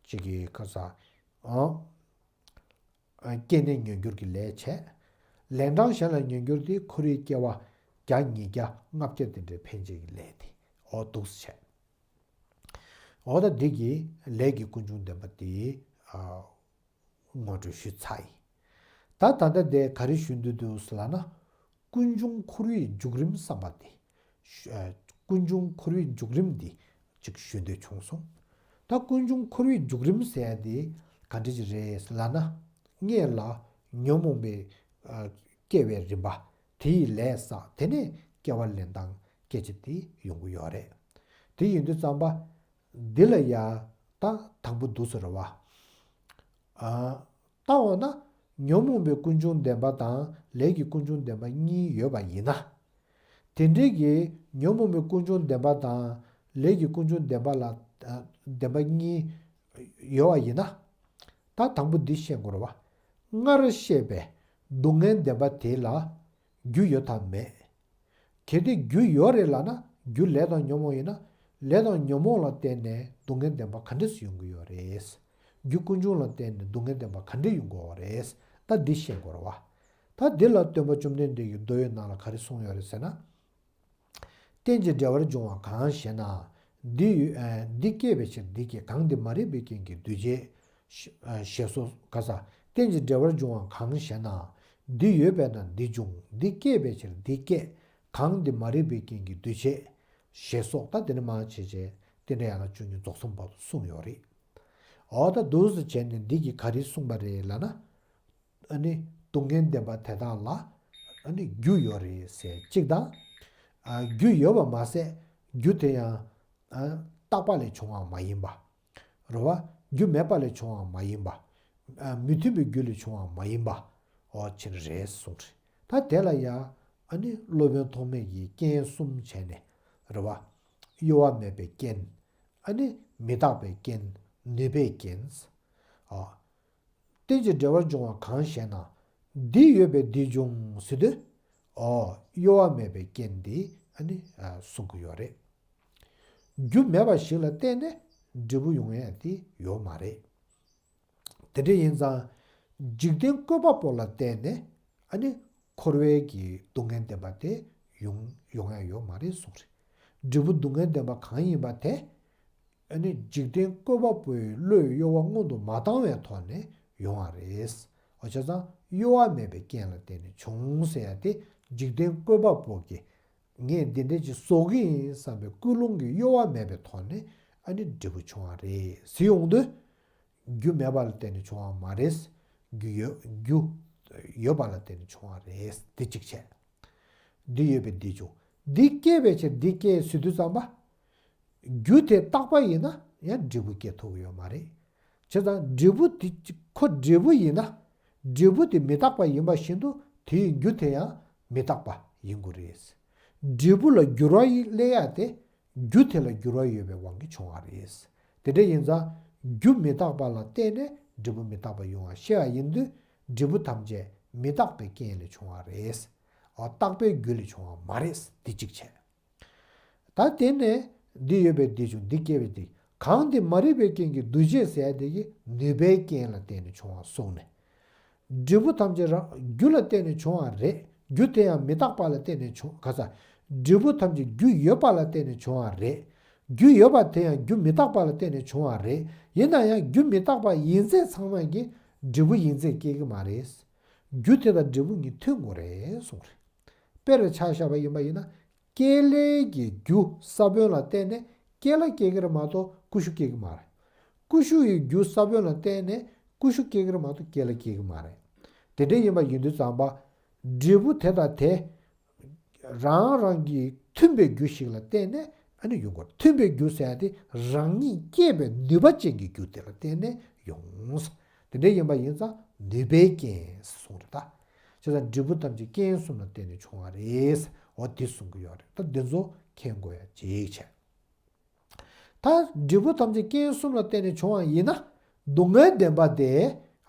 གཅིག་གི་ཁ་ས། ཨོ། སྐྱེས་ནས་མྱོང་འགྱུར་གྱི་ལས་བྱས། ལན་གྲངས་གཞན་ལ་མྱོང་འགྱུར་དེ་ཁོ་རའི་སྐྱེ་བ་བརྒྱ་ཉིས་བརྒྱ་ལྔ་བརྒྱ་དེ་འདྲའི་འཕེན་བྱེད་ཀྱི་ལས་དེ་འོ་འདུག་སེ་བྱས། འོ་ད་འདི་གི་ལས་ཀྱི་ཀུན་འབྱུང་བདེན་པ་དེ། ཨ། ངོ་སྤྲོད་ཞུས་ཚར་ཡིན། ད་ད་ལྟ་དེ་ག་རེ་ཞུ་འདོད་འདུག་ཟེར་ལབ་ན། ཀུན་འབྱུང་འཁོར་བའི་འཇུག་རིམ་བསམ་པ་དེ། ཞུ། ཨ། ཀུན་འབྱུང་འཁོར་བའི་འཇུག་རིམ་འདི་ཅིག་ཞུ་འདོད་བྱུང་སོང་། ད་ཀུན་འབྱུང་འཁོར་བའི་འཇུག་རིམ་ཟེར་ཡ་དེ་ག་འདྲ་ཅིག་རེད་ལབ་ན། སྔོན་ལ་ཉོན་མོངས་པའི། ཨ། སྐྱེ་བའི་རིམ་པ། དེ་ཡི་ལས་བསགས། དེ་ནས་སྐྱེ་བ་ལེན་སྟངས་སྐད་ཆ་དེ་ཡོང་གི་ཡོད་རེད། དེ་ཡིན་དུས་ཙམ་པ། འདི་ལ་ཡ། ད་དང་པོ་འདུག་ཟེར་བ། ཨ། ད་འོ་ན། ཉོན་མོངས་པའི་ཀུན་འབྱུང་བདེན་པ་དང་ལས་ཀྱི་ཀུན་འབྱུང་བདེན་པ་གཉིས་ཡོད་པ་ཡིན་ན། དེ་འདྲའི་གི་ཉོན་མོངས་པའི་ཀུན་འབྱུང་བདེན་པ་དང་ལས་ཀྱི་ཀུན་འབྱུང་བདེན་པ་ལ། ཨ། བདེན་པ་གཉིས་ཡོད་པ་ཡིན་ན། ད་དང་པོ་འདི་ཤེས་དགོས་རེད་བ། སྔར་བཤད་པའི་སྡུག་བསྔལ་བདེན་པ་དེ་ལ་རྒྱུ་ཡོད་དམ་མེད། གལ་ཏེ་རྒྱུ་ཡོད་རེད་ལབ་ན། རྒྱུ་ལས་དང་ཉོན་མོངས་ཡིན་ན། ལས་དང་ཉོན་མོངས་ལ་བརྟེན་ནས་སྡུག་བསྔལ་བདེན་པ་ག་འདྲས་སེ་ཡོང་གི་ཡོད་རེད། རྒྱུ་ཀུན་འབྱུང་ལ་བརྟེན་ནས་སྡུག་བསྔལ་བདེན་པ་ག་འདྲས་ཡོང་གི་ཡོད་རེད། ད་འདི་ཤེས་དགོས་རེད་བ། ད་འདི་ལ་སྟོན་པ་བཅོམ་ལྡན་འདས་ཀྱིས་མདོ་ཡི་ནང་ལ་ག་རེ་གསུངས་ཡོད་རེད་ཟེར་ན། རྟེན་ཅིང་འབྲེལ་བར་འབྱུང་བ་གང་ཞེ་ན། འདི་ཡོད། ཨ། འདི་སྐྱེས་པའི་ཕྱིར་འདི་སྐྱེ། གང་འདི་མ་རིག་པའི་རྐྱེན་གྱིས་འདུ་བྱེད། ཞེས་སོགས། ག་ས། རྟེན་ཅིང་འབྲེལ་བར་འབྱུང་བ་གང་ཞེ་ན། འདི་ཡོད་པས་ན་འདི་འབྱུང་། འདི་སྐྱེས་པའི་ཕྱིར་འདི་སྐྱེ། གང་འདི་མ་རིག་པའི་རྐྱེན་གྱིས་འདུ་བྱེད། ཞེས་སོགས། ད་དེ་ནས་མར་བྱས་བྱས་རྟེན་འབྲེལ་ཡན་ལག་བཅུ་གཉིས་རྫོགས་ཚང་བར་དུ་གསུངས་ཡོད་རེད། འོ་ད་འདུག་སེ་བྱས་ནས་འདི་གིས་ག་རེ་གསུངས་པ་རེད་ལབ་ན། ཨ་ནི་སྡུག་བསྔལ་བདེན་པ་དེ་དག་ལ་ཨ་ནི་རྒྱུ་ཡོད་རེད་ཟེར་གཅིག་དང་། ཨ། རྒྱུ་ཡོད་པ་མ་ཟད་རྒྱུ་དེ་ཡང་། ཨ། རྟག་པ་ལས་བྱུང་བ་མ་ཡིན་པ། རེད་བ། རྒྱུ་མེད་པ་ལས་བྱུང་བ་མ་ཡིན་པ། ཨ། མི་མཐུན་པའི་རྒྱུ་ལས་བྱུང་བ་མ་ཡིན་པ། འོ་ཕྱིར་རེད་གསུངས་རེད། ད་དེ་ལ་ཡང་ཨ་ནི་སློབ་དཔོན་ཐོགས་མེད་ཀྱིས་རྐྱེན་གསུམ་བྱས་ནས། རེད་བ། གཡོ་བ་མེད་པའི་རྐྱེན། ཨ་ནི་མི་རྟག་པའི་རྐྱེན། ནུས་པའི་རྐྱེན། ཨ། རྟེན་ཅིང་འབྲེལ་བར་འབྱུང་བ་གང་ཞེ་ན། འདི་ཡོད་པས་འདི་འབྱུང་ཟེར་དུས། ཨོ། གཡོ་བ་མེད་པའི་རྐྱེན་འདི་ཨ་ནི་ཨ་གསུང་གི་ཡོད་རེད། རྒྱུ་མེད་པ་ཞིག་ལ་བརྟེན་ནས་འབྲས་བུ་ཡོང་ཡ་དེ་ཡོད་མ་རེད། དེ་འདྲ་ཡིན་ཙང་། འཇིག་རྟེན་བཀོད་པ་པོ་ལ་བརྟེན་ནས་ཨ་ནི་འཁོར་བའི་གི་སྡུག་བསྔལ་བདེན་པ་དེ་ཡོང་ཡོང་ཡ་ཡོད་མ་རེད་གསུངས་རེད། འབྲས་བུ་སྡུག་བསྔལ་བདེན་པ་གང་ཡིན་པ་དེ། ཨ་ནི་འཇིག་རྟེན་བཀོད་པ་པོའི་བློས་གཡོ་བ་སྔོན་དུ་མ་བཏང་བའི་ཐོག་ནས་ཡོང་བ་རེད། འོ་བྱས་ཙང་གཡོ་བ་མེད་པའི་རྐྱེན་ལ་བརྟེན་ནས་བྱུང་ཟེར་ཡ་དེ་འཇིག་རྟེན་བཀོད་པ་པོ་གིས་ངས་འདི་འདྲ་ཅིག་བཟོ་གི་ཡིན་བསམ་པའི་ཀུན་སློང་གི་གཡོ་བ་མེད་པའི་ཐོག་ནས་ཨ་ནི་འབྲས་བུ་བྱུང་བ་རེད་ཟེར་ཡོང་དུས། རྒྱུ་མེད་པ་ལ་བརྟེན་ནས་བྱུང་བ་མ་རེད། རྒྱུ་ཡོད་རྒྱུ་ཡོད་པ་ལ་བརྟེན་ནས་བྱུང་བ་རེད། འདི་གཅིག་བྱས། འདི་ཡོད་པས་འདི་བྱུང་། འདི་སྐྱེས་པའི་ཕྱིར་འདི་སྐྱེ་ཟེར་དུས་ཙམ་པ། རྒྱུ་དེ་རྟག་པ་ཡིན་ན་ཡང་འབྲས་བུ་སྐྱེ་ཐུབ་ཀྱི་ཡོད་མ་རེད། བྱས་ཙང་འབྲས་བུ་དེ་ཁོ་འབྲས་བུ་ཡིན་ན། འབྲས་བུ་དེ་མི་རྟག་པ་ཡིན་པ་བཞིན་དུ་དེའི་རྒྱུ་དེ་ཡང་མི་རྟག་པ་ཡིན་དགོས་རེད། འབྲས་བུ་ལ་འགྱུར་བ་སླེབས་ཡ་དེ་རྒྱུ་དེ་ལ་འགྱུར་བ་ཡོད་པའི་དབང་གིས་བྱུང་བ་རེད། དེ་འདྲ་ཡིན་ཙང་རྒྱུ་མི་རྟག་པ་ལ་བརྟེན་ནས་འབྲས་བུ་མི་རྟག་པ་ཡོང་བ་ཤེས་པ་ཡིན་དུས་འབྲས་བུ་ཐམས་ཅད་མི་རྟག་པའི་རྐྱེན་ལས་བྱུང་བ་རེད། འོ་རྟག་པའི་རྒྱུ་ལས་བྱུང་བ་མ་རེད། འདི་གཅིག་བྱས། ད་དེ་ནས་འདི་ཡོད་པས་འདི་བྱུང་། འདི་སྐྱེས་པས་འདི། གང་འདི་མ་རིག་པའི་རྐྱེན་གྱིས་འདུ་བྱེད་ཟེར་ཡ་དེ་གི་ནུས་པའི་རྐྱེན་ལ་བརྟེན་ནས་བྱུང་བ་གསུངས་ནས། འབྲས་བུ་ཐམས་ཅད་རང་རྒྱུ་ལ་བརྟེན་ནས་བྱུང་བ་རེད། རྒྱུ་དེ་ཡང་མི་རྟག་པ་ལ་བརྟེན་ནས་བྱུང་། ག་ས། འབྲས་བུ་ཐམས་ཅད་རྒྱུ་ཡོད་པ་ལ་བརྟེན་ནས་བྱུང་བ་རེད། རྒྱུ་ཡོད་པ་དེ་ཡང་རྒྱུ་མི་རྟག་པ་ལ་བརྟེན་ནས་བྱུང་བ་རེད། ཡིན་ན་ཡང་རྒྱུ་མི་རྟག་པ་ཡིན་ཚད་ཚང་མ་གི་འབྲས་བུ་ཡིན་ཚད་སྐྱེ་གི་མ་རེད། རྒྱུ་དེ་དང་འབྲས་བུ་གཉིས་མཐུན་དགོས་རེད་གསུངས་རེད། དཔེར་ཆ་བཞག་པ་ཡིན་པ་ཡིན་ན། སྐྱེས་ལས་ཀྱི་རྒྱུ་ས་བོན་ལ་བརྟེན་ནས་རྐྱེན་ལ་སྐྱེ་གི་རེད་མ་གཏོགས་ཀུ་ཤུ་སྐྱེ་གི་མ་རེད། ཀུ་ཤུ་ཡི་རྒྱུ་ས་བོན་ལ་བརྟེན་ནས་ཀུ་ཤུ་སྐྱེ་གི་རེད་མ་གཏོགས་རྐྱེན་ལ་སྐྱེ་གི་མ་རེད། དེ་འདྲ་ཡིན་པ་ཡིན་དུས་ཙམ་པ། འབྲས་བུ་དེ་དང་དེ། རང་རང་གི་མཐུན་པའི་རྒྱུ་ཞིག་ལ་བརྟེན་ནས་ཨ་ནི་ཡོང་དགོས། མཐུན་པའི་རྒྱུ་ཟེར་ཡ་དེ་རང་ཉིད་སྐྱེད་པའི་ནུས་པ་ཅན་གྱི་རྒྱུ་དེ་ལ་བརྟེན་ནས་ཡོང་། དེ་འདྲ་ཡིན་པ་ཡིན་ཙང་ནུས་པའི་རྐྱེན་གསུངས་རེད་ད། བྱས་ཙང་འབྲས་བུ་ཐམས་ཅད་རྐྱེན་གསུམ་ལ་བརྟེན་ནས་བྱུང་བ་རེད། འོ་དེ་གསུང་གི་ཡོད་རེད། ད་འདི་ཚོ་མཁྱེན་དགོས་ཡ་གཅིག་བྱས། ད་འབྲས་བུ་ཐམས་ཅད་རྐྱེན་གསུམ་ལ་བརྟེན་ནས་བྱུང་བ་ཡིན་ན། སྡུག་བསྔལ་བདེན་པ་དེ་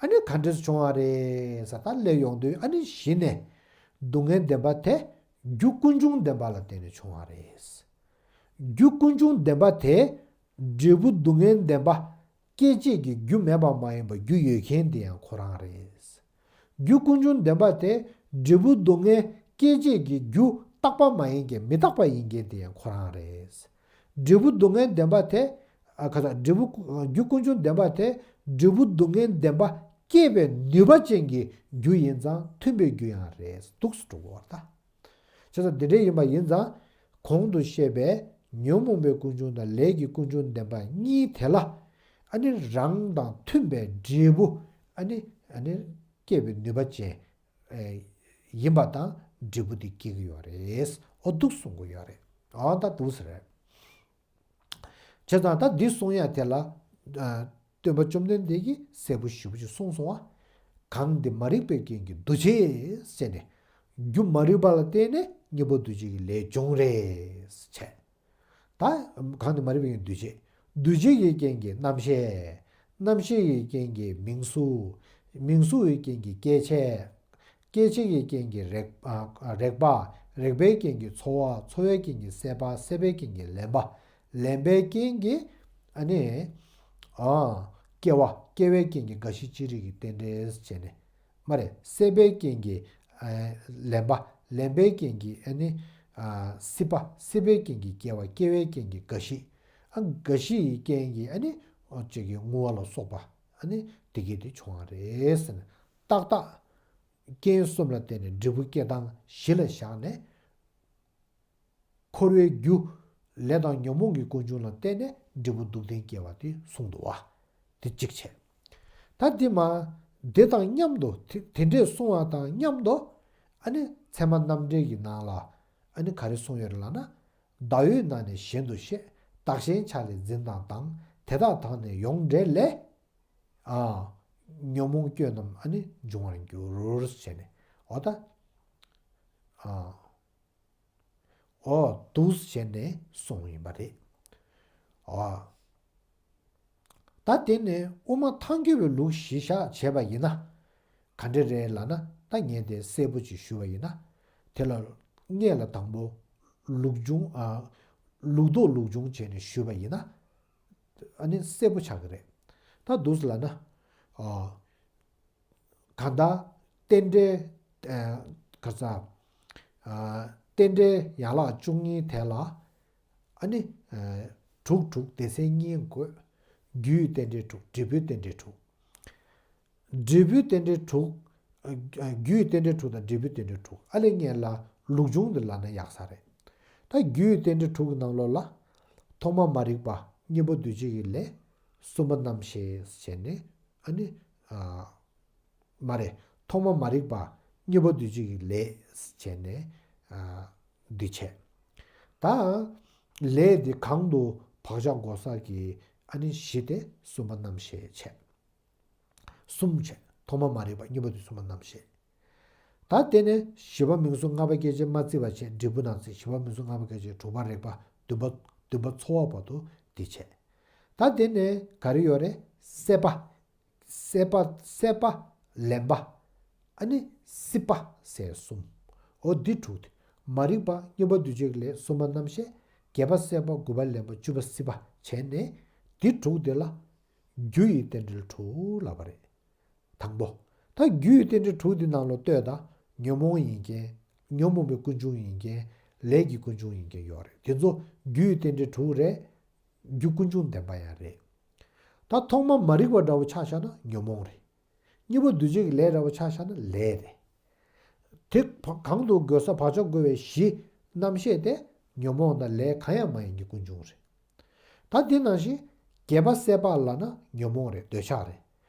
ཨ་ནི་ག་འདྲས་བྱུང་བ་རེད་ཟེར་ད་ལས་ཡོང་དུས་ཨ་ནི་གཞི་ནས། སྡུག་བསྔལ་བདེན་པ་དེ་རྒྱུ་ཀུན་འབྱུང་བདེན་པ་ལ་བརྟེན་ནས་བྱུང་བ་རེད། རྒྱུ་ཀུན་འབྱུང་བདེན་པ་དེ་འབྲས་བུ་སྡུག་བསྔལ་བདེན་པ་སྐྱེད་བྱེད་ཀྱི་རྒྱུ་མེད་པ་མ་ཡིན་པར་རྒྱུ་ཡོད་མཁན་དེ་ཡང་ཁོ་རང་རེད། རྒྱུ་ཀུན་འབྱུང་བདེན་པ་དེ་འབྲས་བུ་སྡུག་བསྔལ་སྐྱེད་བྱེད་ཀྱི་རྒྱུ་རྟག་པ་མ་ཡིན་མཁན་མི་རྟག་པ་ཡིན་མཁན་དེ་ཡང་ཁོ་རང་རེད། འབྲས་བུ་སྡུག་བསྔལ་བདེན་པ་དེ། ཨ་ཁ་ས་འབྲས་བུ་རྒྱུ་ཀུན་འབྱུང་བདེན་པ་དེ་འབྲས་བུ་སྡུག་བསྔལ་བདེན་པ་སྐྱེད་པའི་ནུས་པ་ཅན་གྱི་རྒྱུ་ཡིན་ཙང་མཐུན་པའི་རྒྱུ་ཡང་རེད། འདུག་སེ་འགྲོ་དགོས་པ་རེད་ད། བྱས་ཙང་འདི་འདྲ་ཡིན་པ་ཡིན་ཙང་། གོང་དུ་བཤད་པའི་ཉོན་མོངས་པའི་ཀུན་འབྱུང་དང་ལས་ཀྱི་ཀུན་འབྱུང་བདེན་པ་གཉིས་དེ་ལ། ཨ་ནི་རང་དང་མཐུན་པའི་འབྲས་བུ་ཨ་ནི་ཨ་ནི་སྐྱེད་པའི་ནུས་པ་ཅན་ཨེ་ཡིན་པ་དང་འབྲས་བུ་དེ་སྐྱེ་གི་ཡོད་རེད། འོ་འདུག་གསུང་གི་ཡོད་རེད། འོ་ད་འདུག་སེ་རེད། བྱས་ཙང་ད་འདི་གསུང་ཡ་དེ་ལ། ཨ། སྟོན་པ་བཅོམ་ལྡན་འདས་ཀྱིས་གསལ་པོ་ཞེ་པོ་ཅིག་གསུངས་སོང་བ། གང་འདི་མ་རིག་པའི་རྐྱེན་གྱིས་འདུ་བྱེད་ཟེར་ནས། རྒྱུ་མ་རིག་པ་ལ་བརྟེན་ནས་གཉེན་པོ་འདུ་བྱེད་ཀྱི་ལས་འབྱུང་རེད་བྱས། ད་གང་འདི་མ་རིག་པའི་རྐྱེན་འདུ་བྱེད། འདུ་བྱེད་ཀྱི་རྐྱེན་གྱིས་རྣམ་ཤེས། རྣམ་ཤེས་ཀྱི་རྐྱེན་གྱིས་མིང་གཟུགས། མིང་གཟུགས་ཀྱི་རྐྱེན་གྱིས་སྐྱེ་མཆེད། སྐྱེ་མཆེད་ཀྱི་རྐྱེན་གྱིས་རེག་ཨ། རེག་པ། རེག་པའི་རྐྱེན་གྱིས་ཚོར་བ། ཚོར་བའི་རྐྱེན་གྱིས་སྲེད་པ། སྲེད་པའི་རྐྱེན་གྱིས་ལེན་པ། ལེན་པའི་རྐྱེན་གྱིས་ཨ་ནི། ཨ། སྐྱེ་བ། སྐྱེ་བའི་རྐྱེན་གྱིས་རྒ་ཤི་ཅི་རིགས་ཀྱི་རྟེན་འབྲེལ་བྱས་ནས། མ་རེད། སྲེད་པའི་རྐྱེན་གྱིས་ཨ། ལེན་པ། ལེན་པའི་རྐྱེན་གྱིས་ཨ་ནི། ཨ། སྲིད་པ། སྲིད་པའི་རྐྱེན་གྱིས་སྐྱེ་བ། སྐྱེ་བའི་རྐྱེན་གྱིས་རྒ་ཤི། ཨ། རྒ་ཤི་ཡི་རྐྱེན་གྱིས་ཨ་ནི། ཨོ་ཅིག་གི་ངུ་བ་ལ་སོགས་པ་ཨ་ནི་དེ་གས་དེ་བྱུང་བ་རེད་ཟེར་ནས། ཏག་ཏག་རྐྱེན་གསུམ་ལ་བརྟེན་ནས་འབྲས་བུ་སྐྱེ་སྟངས་གཞི་ལ་བཞག་ནས། འཁོར་བའི་རྒྱུ། ལས་དང་ཉོན་མོངས་ཀྱི་ཀུན་འབྱུང་ལ་བརྟེན་ནས་འབྲས་བུ་སྡུག་བདེན་སྐྱེ་བ་དེ་གསུངས་འདུག་བ། དེ་གཅིག་བྱས། ད་དེ་མ། དེ་དང་མཉམ་དུ་དེ་དེ་འདྲས་གསུང་བ་དང་མཉམ་དུ། ཨ་ནི་ཚད་མ་རྣམ་འགྲེལ་གྱི་ནང་ལ་ཨ་ནི་ག་རེ་གསུངས་ཡོད་རེད་ལབ་ན། བདག་ཡོད་ན་ནི་གཞན་དུ་ཤེས། བདག་གཞན་ཆ་ལས་འཛིན་དང་སྡང་། དེ་དག་དག་ནས་ཡོངས་འབྲེལ་ལས། ཨ། ཉོན་མོངས་སྐྱོན་རྣམས་ཨ་ནི་འབྱུང་བར་འགྱུར་ཞེས་ནས། འོ་ད། ཨ། འོ་འདུག་ཞེས་ནས་གསུངས་ཡིན་པ་རེད། འོ། ད་དེ་ནས་དབུ་མ་ཐལ་འགྱུར་བའི་ལུགས་གཞི་བཞག་བྱས་པ་ཡིན་ན། ག་འདྲ་རེད་ལབ་ན། ད་ངས་དེ་གསལ་པོ་ཅིག་ཞུ་བ་ཡིན་ན། དེ་ལ་སྔས་ལ་དང་པོ་ལུགས་འབྱུང་། ཨ། ལུགས་ལྡོག་ལུགས་འབྱུང་བྱས་ནས་ཞུས་པ་ཡིན་ན། ཨ་ནི་གསལ་པོ་ཆགས་ཀྱི་རེད། ད་འདུག་སེ་ལབ་ན། ཨ། གང་ལྟར་རྟེན་འབྲེལ། ཨ། ག་ས། ཨ། རྟེན་འབྲེལ་ཡན་ལག་བཅུ་གཉིས་དེ་ལ། ཨ་ནི། ཨ། དྲུག་དྲུག་སྡེ་ཚན་གཉིས་བགོས། རྒྱུའི་རྟེན་འབྲེལ་དྲུག་འབྲས་བུའི་རྟེན་འབྲེལ་དྲུག་འབྲས་བུའི་རྟེན་འབྲེལ་དྲུག་ཨ། རྒྱུའི་རྟེན་འབྲེལ་དྲུག་དང་འབྲས་བུའི་རྟེན་འབྲེལ་དྲུག་ཨ་ལས་སྔོན་ལ་ལུགས་འབྱུང་དེ་ལབ་ན་ཡག་ས་རེད། ད་རྒྱུའི་རྟེན་འབྲེལ་དྲུག་གི་ནང་ལོགས་ལ། ཐོག་མ་མ་རིག་པ་གཉེན་པོ་འདུ་བྱེད་ཀྱི་ལས། གསུམ་པ་རྣམ་ཤེས་བྱས་ནས། ཨ་ནི། ཨ། མ་རེད། ཐོག་མ་མ་རིག་པ་གཉེན་པོ་འདུ་བྱེད་ཀྱི་ལས་བྱས་ནས། ཨ། འདི་བྱས། ད་ལས་འདི་གང་དུ་བག་ཆགས་འགོག་ས་ཀྱི་ཨ་ནི་གཞི་དེ་གསུམ་པ་རྣམ་ཤེས་བྱས། གསུམ་བྱས། ཐོག་མ་མ་རིག་པ་གཉེན་པོ་འདུ་བྱེད་གསུམ་པ་རྣམ་ཤེས། ད་དེ་ནས་བཞི་པ་མིང་གཟུགས་ལྔ་པ་སྐྱེ་མཆེད་མ་བརྩིས་པ་བྱས་འབྲས་བུ་རྣམས་བརྩི། བཞི་པ་མིང་གཟུགས་ལྔ་པ་སྐྱེ་མཆེད་དྲུག་པ་རེག་པ་བདུན་པ་བདུན་པ་ཚོར་བ་བར་དུ་འདི་བྱས། ད་དེ་ནས་ག་རེ་ཡོད་རེད། སྲེད་པ། སྲེད་པ་སྲེད་པ་ལེན་པ། ཨ་ནི་སྲིད་པ་ཟེར་གསུམ། འོ་འདི་དྲུག་དེ། མ་རིག་པ་གཉེན་པོ་འདུ་བྱེད་ཀྱི་ལས་གསུམ་པ་རྣམ་ཤེས། བརྒྱད་པ་སྲེད་པ་དགུ་པ་ལེན་པ་བཅུ་པ་སྲིད་པ་བྱས་ནས། འདི་དྲུག་དེ་ལ། རྒྱུ་ཡི་རྟེན་འབྲེལ་དྲུག་ལབ་པ་རེད། དང་པོ། ད་རྒྱུ་ཡི་རྟེན་འབྲེལ་དྲུག་འདི་ནང་ལ་ལྟོས་དང་། ཉོན་མོངས་ཡིན་མཁན། ཉོན་མོངས་པའི་ཀུན་འབྱུང་ཡིན་མཁན། ལས་ཀྱི་ཀུན་འབྱུང་ཡིན་མཁན་ཡོད་རེད། དེ་ཚོ་རྒྱུ་ཡི་རྟེན་འབྲེལ་དྲུག་རེད། རྒྱུ་ཀུན་འབྱུང་བདེན་པ་ཡང་རེད། ད་ཐོག་མ་མ་རིག་པ་འདྲ་བོ་ཆ་བཞག་ན་ཉོན་མོངས་རེད། གཉེན་པོ་འདུ་བྱེད་ཀྱི་ལས་འདྲ་བོ་ཆ་བཞག་ན་ལས་རེད། དེ་གང་དུ་འགོད་ས་བག་ཆགས་འགོད་པའི་གཞི་རྣམ་ཤེས་དེ་ཉོན་མོངས་དང་ལས་གང་ཡང་མ་ཡིན་གྱི་ཀུན་འབྱུང་རེད། ད་དེ་ནང་བཞིན་བརྒྱད་པ་སྲེད་པ་ལབ་ན་ཉོན་མོངས་རེད། འདོད་ཆགས་རེད།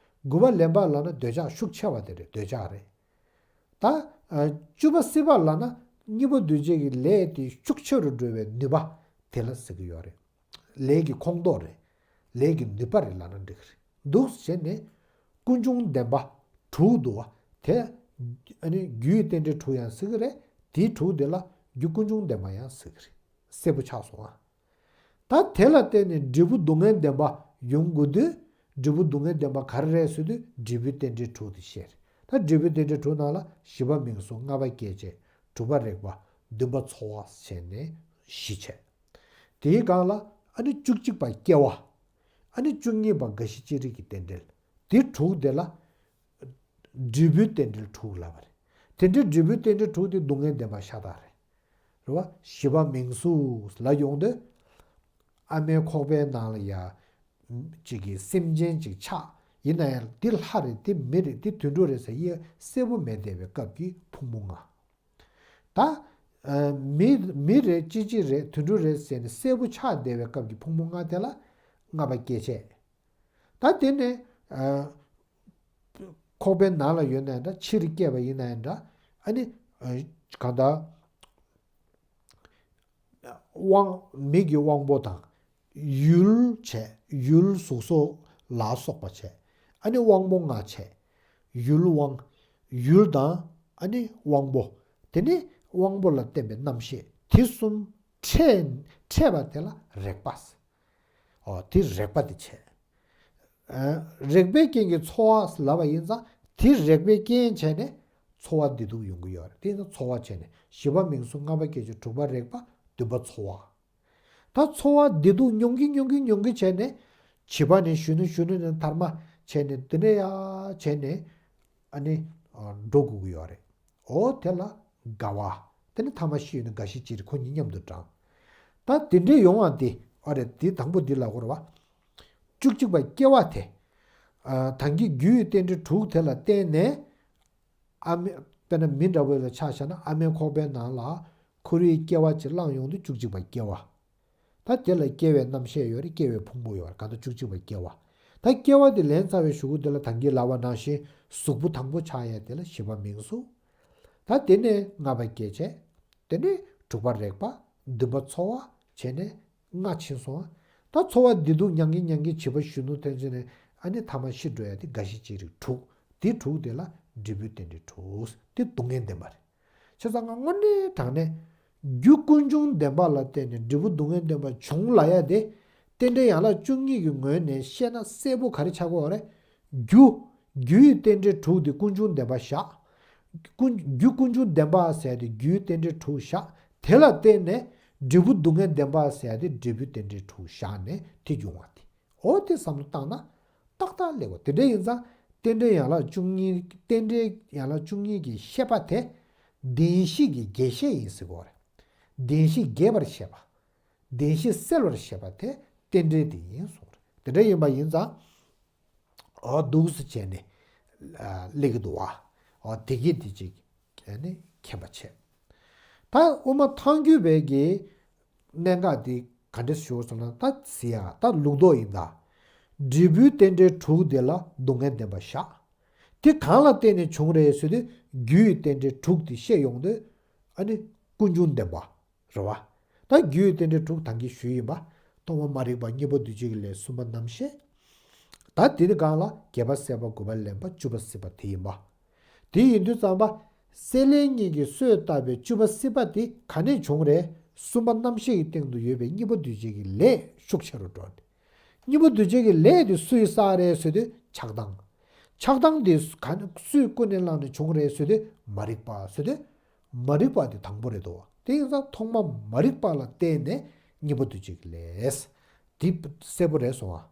དགུ་པ་ལེན་པ་ལབ་ན་འདོད་ཆགས་ཤུགས་ཆེ་བ་དེ་རེད། འདོད་ཆགས་རེད། ད་ཨ་བཅུ་པ་སྲིད་པ་ལབ་ན་ གཉིས་པོ་འདུས་བྱས་ཀྱི་ལས་དེ་ཤུགས་ཆེ་རུ་འགྲོ་བའི་ནུས་པ་དེ་ལ་ཟེར་གྱི་ཡོད་རེད། ལས་ཀྱི་ཁོངས་གཏོགས་རེད། ལས་ཀྱི་ནུས་པ་རེད་ལབ་ན་འགྲིག་གི་རེད། འདུག་སེ་བྱས་ནས་ཀུན་འབྱུང་བདེན་པ་དྲུག་འདུག་བ། དེ་ཨ་ནི་རྒྱུའི་རྟེན་འབྲེལ་དྲུག་ཡང་ཟེར་གྱི་རེད། དེའི་དྲུག་དེ་ལ་རྒྱུ་ཀུན་འབྱུང་བདེན་པ་ཡང་ཟེར་གྱི་རེད། གསལ་པོ་ཆགས་སོང་ཨ། ད་དེ་ལ་བརྟེན་ནས་འབྲས་བུ་སྡུག་བསྔལ་བདེན་པ་ཡོང་དགོས་དུས། འབྲས་བུ་སྡུག་བསྔལ་བདེན་པ་ག་རེ་རེད་ཟེར་དུས། འབྲས་བུའི་རྟེན་འབྲེལ་དྲུག་དེ་བཤད་རེད། ད་འབྲས་བུའི་རྟེན་འབྲེལ་དྲུག་ནང་ལ་བཞི་པ་མིང་གཟུགས། ལྔ་པ་སྐྱེ་མཆེད། དྲུག་པ་རེག་པ། བདུན་པ་ཚོར་བ་བྱས་ནས་བཞི་བྱས། དེའི་སྒང་ལ་ཨ་ནི་བཅུ་གཅིག་པ་སྐྱེ་བ། ཨ་ནི་བཅུ་གཉིས་པ་རྒ་ཤི་ཅི་རིགས་ཀྱི་རྟེན་འབྲེལ། དེ་དྲུག་དེ་ལ་འབྲས་བུའི་རྟེན་འབྲེལ་དྲུག་ལབ་པ་རེད། དེ་འདྲའི་འབྲས་བུའི་རྟེན་འབྲེལ་དྲུག་དེ་སྡུག་བསྔལ་བདེན་པ་ཤ་སྟག་རེད། རེད་བ། བཞི་པ་མིང་གཟུགས་ལ་ཡོང་དུས། ཨ་མའི་ཁོག་པའི་ནང་ལ་ཡ། ཅིག་གི་སེམས་ཅན་ཅིག་ཆགས། ཡིན་ན་ཡང་འདི་ལྷ་རེད། འདི་མི་རེད། འདི་དུད་འགྲོ་རེད་ཟེར་ཡ་གསལ་པོ་མེད་བསྡད་པའི་སྐབས་ཀྱི་ཕུང་པོ་ལྔ། ད། ཨ། མི་མི་རེད། ཅི་ཅི་རེད། དུད་འགྲོ་རེད་ཟེར་ནས་གསལ་པོ་ཆགས་བསྡད་པའི་སྐབས་ཀྱི་ཕུང་པོ་ལྔ་དེ་ལ་ལྔ་པ་སྐྱེ་མཆེད། ད་དེ་ནས། ཨ། ཁོག་པའི་ནང་ལ་ཡོད་ན་ཡང་འདྲ། ཕྱིར་སྐྱེས་པ་ཡིན་ན་ཡང་འདྲ། ཨ་ནི། ཨ། གང་ལྟར། དབང་། མིག་གི་དབང་པོ་དང་། ཡུལ་བྱས། ཡུལ་གཟུགས་སོགས་ལ་སོགས་པ་བྱས། ཨ་ནི་དབང་པོ་ལྔ་བྱས། ཡུལ་དབང་། ཡུལ་དང་། ཨ་ནི་དབང་པོ། དེ་ནི་དབང་པོ་ལ་བརྟེན་པའི་རྣམ་ཤེས་དེ་གསུམ་ཕྲད། ཕྲད་པ་དེ་ལ་རེག་པ། ཨོ། དེ་རེག་པ་དེ་བྱས། ཨ། རེག་པའི་རྐྱེན་གྱིས་ཚོར་བ་ལབ་པ་ཡིན་ཙང་། དེ་རེག་པའི་རྐྱེན་བྱས་ནས་ཚོར་བ་བདེ་སྡུག་ཡོང་གི་ཡོད་རེད། དེ་ཡིན་ཙང་ཚོར་བ་བྱས་ནས་བཞི་པ་མིང་གཟུགས། ལྔ་པ་སྐྱེ་མཆེད། དྲུག་པ་རེག་པ། བདུན་པ་ཚོར་བ། ད་ཚོར་བ་བདེ་སྡུག་མྱོང་གིན་མྱོང་གིན་མྱོང་གིན་བྱས་ནས། བྱིས་པ་ནས་གཞོན་ནུ། གཞོན་ནུ་ནས་མཐར་མ་བྱས་ནས། འདི་འདྲ་ཡ་བྱས་ནས། ཨ་ནི། ཨ། འགྲོ་དགོས་ཀྱི་ཡོད་རེད། འོ་དེ་ལ་རྒ་བ། དེ་ནི་ཐ་མ་ཤི་ཡོང་ན་རྒ་ཤི་ཅི་རིགས། ཁོ་གཉིས་མཉམ་དུ་བགྲང་། ད་དེ་འདྲའི་ཡོང་བ་དེ། ཨ་རེ། དེ་དང་པོ་འདི་ལབ་དགོས་རེད་བ། བཅུ་གཅིག་པ་སྐྱེ་བ་དེ། ཨ། ད་གིན་རྒྱུ་ཡི་རྟེན་འབྲེལ་དྲུག་དེ་ལ་བརྟེན་ནས། ཨ་མའི། དཔེར་ན་མི་འདྲ་བོ་ལ་ཆ་བཞག་ན། ཨ་མའི་ཁོག་པའི་ནང་ལ་ཁོར་ཡུག་སྐྱེ་བ་ཅིག་བླངས་ཡོང་དུས་བཅུ་གཅིག་པ་སྐྱེ་བ། ད་དེ་ལ་སྐྱེ་བའི་རྣམ་ཤེས་ཡོད་རེད། སྐྱེ་བའི་ཕུང་པོ་ཡོད་རེད། གང་ལྟར་བཅུ་གཅིག་པ་སྐྱེ་བ། ད་སྐྱེ་བ་དེ་ལེན་ཚར་བའི་གཞུག་གུ་དེ་ལ་ད་གིན་ལབ་པ་ནང་བཞིན་གཟུགས་པོ་དང་པོ་ཆགས་ཡས་དེ་ལ་བཞི་པ་མིང་གཟུགས། ད་དེ་ནས་ལྔ་པ་སྐྱེ་མཆེད། དེ་ནས་དྲུག་པ་རེག་པ། བདུན་པ་ཚོར་བ། བྱས་ནས་ལྔ་ཕྱིན་སོང་ཨ། ད་ཚོར་བ་བདེ་སྡུག་མྱང་གིན་མྱང་གིན་བྱིས་པ་གཞོན་ནུ་ཐོན་ཚེ་ནས། ཨ་ནི་ཐ་མ་ཤི་འགྲོ་ཡ་དེ་རྒ་ཤི་ཅི་རིགས་དྲུག་དེ་དྲུག་དེ་ལ་འབྲས་བུའི་རྟེན་འབྲེལ་དྲུག་དེ་སྡུག་བསྔལ་བདེན་པ་རེད། བྱས་ཙང་ང་དངོས་གནས་དྲང་གནས། རྒྱུ་ཀུན་འབྱུང་བདེན་པ་ལ་བརྟེན་ནས་འབྲས་བུ་སྡུག་བསྔལ་བདེན་པ་བྱུང་ལབ་ཡ་དེ། རྟེན་འབྲེལ་ཡན་ལག་བཅུ་གཉིས་ཀྱི་ངོས་ནས་བཤད་ན་གསལ་པོ་ག་རེ་ཆགས་ཀྱི་ཡོད་རེད། རྒྱུ། རྒྱུ་ཡི་རྟེན་འབྲེལ་དྲུག་དེ་ཀུན་འབྱུང་བདེན་པ་བཞག་ཀུན། རྒྱུ་ཀུན་འབྱུང་བདེན་པ་ཟེར་དེ་རྒྱུ་ཡི་རྟེན་འབྲེལ་དྲུག་བཞག་དེ་ལ་བརྟེན་ནས་འབྲས་བུ་སྡུག་བསྔལ་བདེན་པ་ཟེར་དེ་འབྲས་བུའི་རྟེན་འབྲེལ་དྲུག་བཞག་ནས་དེ་བྱུང་བ་དེ། འོ་དེ་བསམ་བློ་བཏང་ན་ཏག་ཏག་ལེགས་པ། དེ་འདྲ་ཡིན་ཙང་རྟེན་འབྲེལ་ཡན་ལག་བཅུ་གཉིས། རྟེན་འབྲེལ་ཡན་ལག་བཅུ་གཉིས་ཀྱི་བཤད་པ་དེ་བདེན་བཞི་གི་རྒྱས་བཤད་ཡིན་ཟེར་གྱི་ཡོད་རེད། བདེན་བཞི་རྒྱས་པར་བཤད་པ། བདེན་བཞི་གསལ་བར་བཤད་པ་དེ་རྟེན་འབྲེལ་དེ་ཡིན་གསུངས་རེད། དེ་འདྲ་ཡིན་པ་ཡིན་ཙང་། འོ་འདུག་སེ་བྱས་ནས། ཨ། སླེབས་ཀྱི་འདུག་བ། འོ་དེ་གས་དེ་ཅིག་ཨ་ནི་མཁྱེན་པ་བྱས། ད་དབུ་མ་ཐལ་འགྱུར་བའི་གི་གནད་འགག་དེ་ག་འདྲས་ཞུ་སོང་ན། ད་ཟེར་ཡ་ད་ལུགས་ལྡོག་ཡིན་ད། འབྲས་བུའི་རྟེན་འབྲེལ་དྲུག་དེ་ལ་སྡུག་བསྔལ་བདེན་པ་བཞག་དེ་གང་ལ་བརྟེན་ནས་བྱུང་རེད་ཟེར་དུས། རྒྱུ་ཡི་རྟེན་འབྲེལ་དྲུག་དེ་བཤད་ཡོང་དུས། ཨ་ནི་ཀུན་འབྱུང་བདེན་པ། རེད་བ། ད་རྒྱུ་ཡི་རྟེན་འབྲེལ་དྲུག་ད་གིན་ཞུས་ཡིན་པ། ཐོག་མ་མ་རིག་པ། གཉིས་པ་འདུས་བྱས་ཀྱི་ལས། གསུམ་པ་རྣམ་ཤེས། ད་དེ་ནི་གང་ལ། བརྒྱད་པ་སྲེད་པ། དགུ་པ་ལེན་པ། བཅུ་པ་སྲིད་པ་དེ་ཡིན་པ། དེ་ཡིན་དུས་ཙམ་པ། སྲེད་ལེན་གཉིས་ཀྱི་སྲོལ་བཏབ་པའི་བཅུ་པ་སྲིད་པ་དེ་ག་ནས་བྱུང་རེད། གསུམ་པ་རྣམ་ཤེས་ཀྱི་སྟེང་དུ་ཡོད་པའི་གཉིས་པ་འདུས་བྱས་ཀྱི་ལས་ཤུགས་ཆེ་རུ་འགྲོ་ནས། གཉིས་པ་འདུས་བྱས་ཀྱི་ལས་དེ་སུས་བསགས་རེད་ཟེར་དུས། ཆགས་སྡང་། ཆགས་སྡང་དེ་ག་ནས་སུས་ཀུན་ནས་བསླངས་ནས་བྱུང་རེད་ཟེར་དུས། མ་རིག་པ་ཟེར་དུས། མ་རིག་པ་དེ་དང་པོ་རེད་དོ། དེ་ཡིན་ཙང་ཐོག་མ་མ་རིག་པ་ལ་བརྟེན་ནས་གཉིས་པ་འདུས་བྱས་ཀྱི་ལས། དེ་གསལ་པོ་རེད་སོང་ཨ།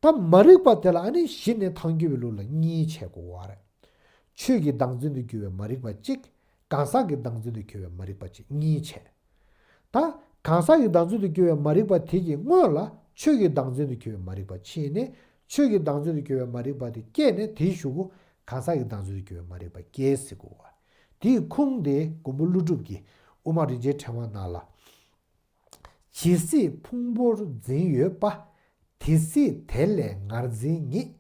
ད་མ་རིག་པ་དེ་ལ་ཨ་ནི་གཞི་ནས་ཐལ་འགྱུར་བའི་ལུགས་ལ་གཉིས་ཕྱེ་དགོས་པ་རེད། ཆོས་ཀྱི་བདག་འཛིན་དུ་གྱུར་པའི་མ་རིག་པ་གཅིག་གང་ཟག་གི་བདག་འཛིན་དུ་གྱུར་པའི་མ་རིག་པ་གཅིག་གཉིས་བྱས། ད་གང་ཟག་གི་བདག་འཛིན་དུ་གྱུར་པའི་མ་རིག་པ་དེ་གི་སྔོན་ལ་ཆོས་ཀྱི་བདག་འཛིན་དུ་གྱུར་པའི་མ་རིག་པ་ཕྱིན་ནས། ཆོས་ཀྱི་བདག་འཛིན་དུ་གྱུར་པའི་མ་རིག་པ་དེ་སྐྱེས་ནས། དེའི་གཞུག་གུ་གང་ཟག་གི་བདག་འཛིན་དུ་གྱུར་པའི་མ་རིག་པ་སྐྱེས་ཟེར་དགོས་པ། དེའི་ཁུངས་དེ་མགོན་པོ་ཀླུ་སྒྲུབ་ཀྱི་དབུ་མ་རིན་ཆེན་ཕྲེང་བ་ནང་ལ། ཇི་སྲིད་ཕུང་པོར་འཛིན་ཡོད་པ། དེ་སྲིད་དེ་ལས་ངར་འཛིན་ཉིད།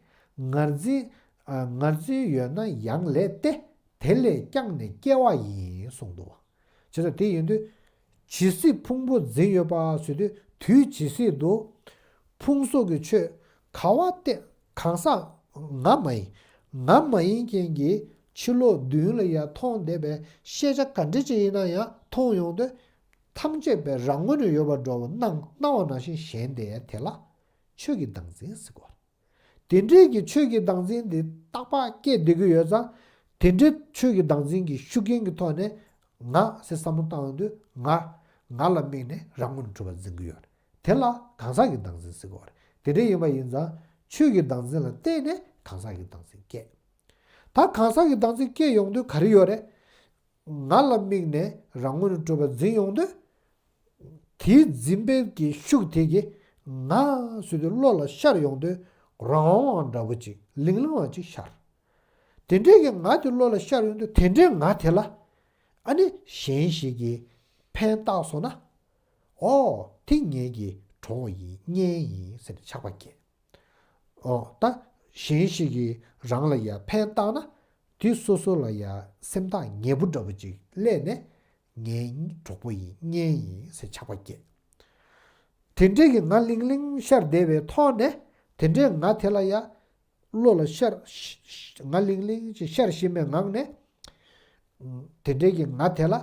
ངར་འཛིན། ཨ། ངར་འཛིན་ཡོད་ན་ཡང་ལས་ཏེ། དེ་ལས་ཀྱང་ནི་སྐྱེ་བ་ཡིན་གསུངས་འདུག་བ། བྱས་ཙང་དེ་ཡིན་དུས། ཇི་སྲིད་ཕུང་པོ་འཛིན་ཡོད་པ་ཟེར་དུས་དུས་ཇི་སྲིད་དུ། ཕུང་སོགས་ཀྱི་ཆོས་ག་བ་སྟེ་གང་ཟག་ང་མ་ཡིན། ང་མ་ཡིན་མཁན་གྱི་ཕྱི་ལོགས་མདུན་ལ་ཡང་མཐོང་བསྡད་པའི་ཤེས་བྱ་ག་འདྲ་ཅིག་ཡིན་ན་ཡང་མཐོང་ཡོང་དུས། ཐམས་ཅད་པའི་རང་ངོས་ནས་ཡོད་པ་འདྲ་བོ་སྣང་སྣང་བ་ནང་བཞིན་ཞེན་བསྡད་ཡ་དེ་ལ་ཆོས་ཀྱི་བདག་འཛིན་ཟེར་གོ། དེ་འདྲའི་གི་ཆོས་ཀྱི་བདག་འཛིན་དེ་རྟག་པར་སྐྱེས་བསྡད་ཀྱི་ཡོད་ཙང་། དེ་འདྲའི་ཆོས་ཀྱི་བདག་འཛིན་གྱི་ཤུགས་རྐྱེན་གྱི་ཐོག་ནས་ང་ཟེར་བསམ་བློ་བཏང་ཡོང་དུས་ང་། ང་ལ་དམིགས་ནས་རང་ངོས་ནས་གྲུབ་པ་འཛིན་གྱི་ཡོད་རེད། དེ་ལ་གང་ཟག་གི་བདག་འཛིན་ཟེར་གྱི་ཡོད་རེད། དེ་འདྲ་ཡིན་པ་ཡིན་ཙང་ཆོས་ཀྱི་བདག་འཛིན་ལ་བརྟེན་ནས་གང་ཟག་གི་བདག་འཛིན་སྐྱེ། ད་གང་ཟག་གི་བདག་འཛིན་སྐྱེ་ཡོང་དུས་ག་རེ་ཡོད་རེད། ང་ལ་དམིགས་ནས་རང་ངོས་ནས་གྲུབ་པ་འཛིན་ཡོང་དུས། དེའི་འཛིན་པའི་གི་ཤུགས་དེ་གིས་ང་ཟེར་དུས་བློ་ལ་ཤར་ཡོང་དུས་རང་དབང་འདྲ་བོ་ཅིག་ལིང་ལིང་བ་ཅིག་ཤར། དེ་འདྲའི་གི་ང་དེ་བློ་ལ་ཤར་ཡོང་དུས་དེ་འདྲའི་ང་དེ་ལ་ཨ་ནི་གཞན་ཞིག་གིས་ཕན་བཏགས་སོང་ན། ཨོ། དེ་ངེད་ཀྱི་གྲོགས་ཡིན་གཉེན་ཡིན་ཟེར་ནས་ཆགས་པ་སྐྱེ། ཨོ། ད་གཞན་ཞིག་གིས་རང་ལ་ཡ་ཕན་བཏགས་ན། དེ་སོ་སོ་ལ་ཡ་སེམས་ཐག་ཉེ་པོ་འདྲ་པོ་ཅིག་སླེབས་ནས་ངའི་གྲོགས་པོ་ཡིན་གཉེན་ཡིན་ཟེར་ཆགས་པ་སྐྱེ། དེ་འདྲའི་གི་ང་ལིང་ལིང་ཤར་བསྡད་པའི་ཐོག་ནས་དེ་འདྲའི་ང་དེ་ལ་ཡ་བློ་ལ་ཤར། ང་ལིང་ལིང་ཅིག་ཤར་བཞིན་པའི་ངང་ནས། དེ་འདྲའི་གི་ང་དེ་ལ་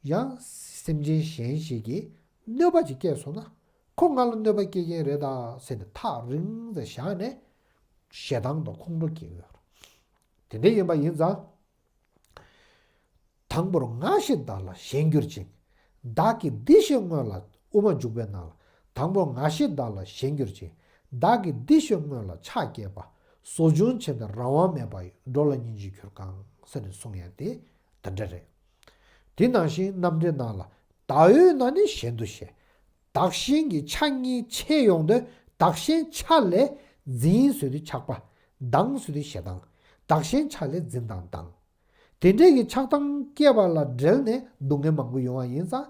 ཡང་སེམས་ཅན་གཞན་ཞིག་གིས་གནོད་པ་ཅིག་བསྐྱལ་སོང་ན། ཁོ་ང་ལ་གནོད་པ་སྐྱེལ་མཁན་རེད་ད་ཟེར་ནས་ཐག་རིང་ཙམ་བཞག་ནས་ཞེ་སྡང་དང་ཁོང་ཁྲོ་སྐྱེ་གི་ཡོད་རེད། དེ་འདྲ་ཡིན་པ་ཡིན་ཙང་། དང་པོར་ང་ཞེས་བདག་ལ་ཞེན་གྱུར་ཅིང་། བདག་གི་འདི་ཞེས་སྔོན་ལ་དབུ་མ་འཇུག་པའི་ནང་ལ། དང་པོར་ང་ཞེས་བདག་ལ་ཞེན་གྱུར་ཅིང་། བདག་གི་འདི་ཞེས་སྔོན་ལ་ཆགས་སྐྱེས་པ། ཟོ་ཆུན་ཆེ་འདི་རང་དབང་མེད་པ་ཡི། འགྲོ་ལ་སྙིང་རྗེ་གྱུར་གང་ཟེར་ནས་གསུང་ཡ་དེ་དེ་འདྲ་རེད། དེ་ནང་བཞིན་རྣམ་འགྲེལ་ནང་ལ། བདག་ཡོད་ན་ནི་གཞན་དུ་ཞེན། བདག་གཞན་གྱི་ཆ་གཉིས་ཕྱེ་ཡོང་དུས་བདག་གཞན་ཆ་ལས་འཛིན་ཟེར་དུས་ཆགས་པ། སྡང་ཟེར་དུས་ཞེ་སྡང་། བདག་གཞན་ཆ་ལས་འཛིན་དང་སྡང་། དེ་འདྲའི་གི་ཆགས་སྡང་སྐྱེས་པ་ལ་འབྲེལ་ནས་སྡུག་བསྔལ་མང་པོ་ཡོང་བ་ཡིན་ཙང་།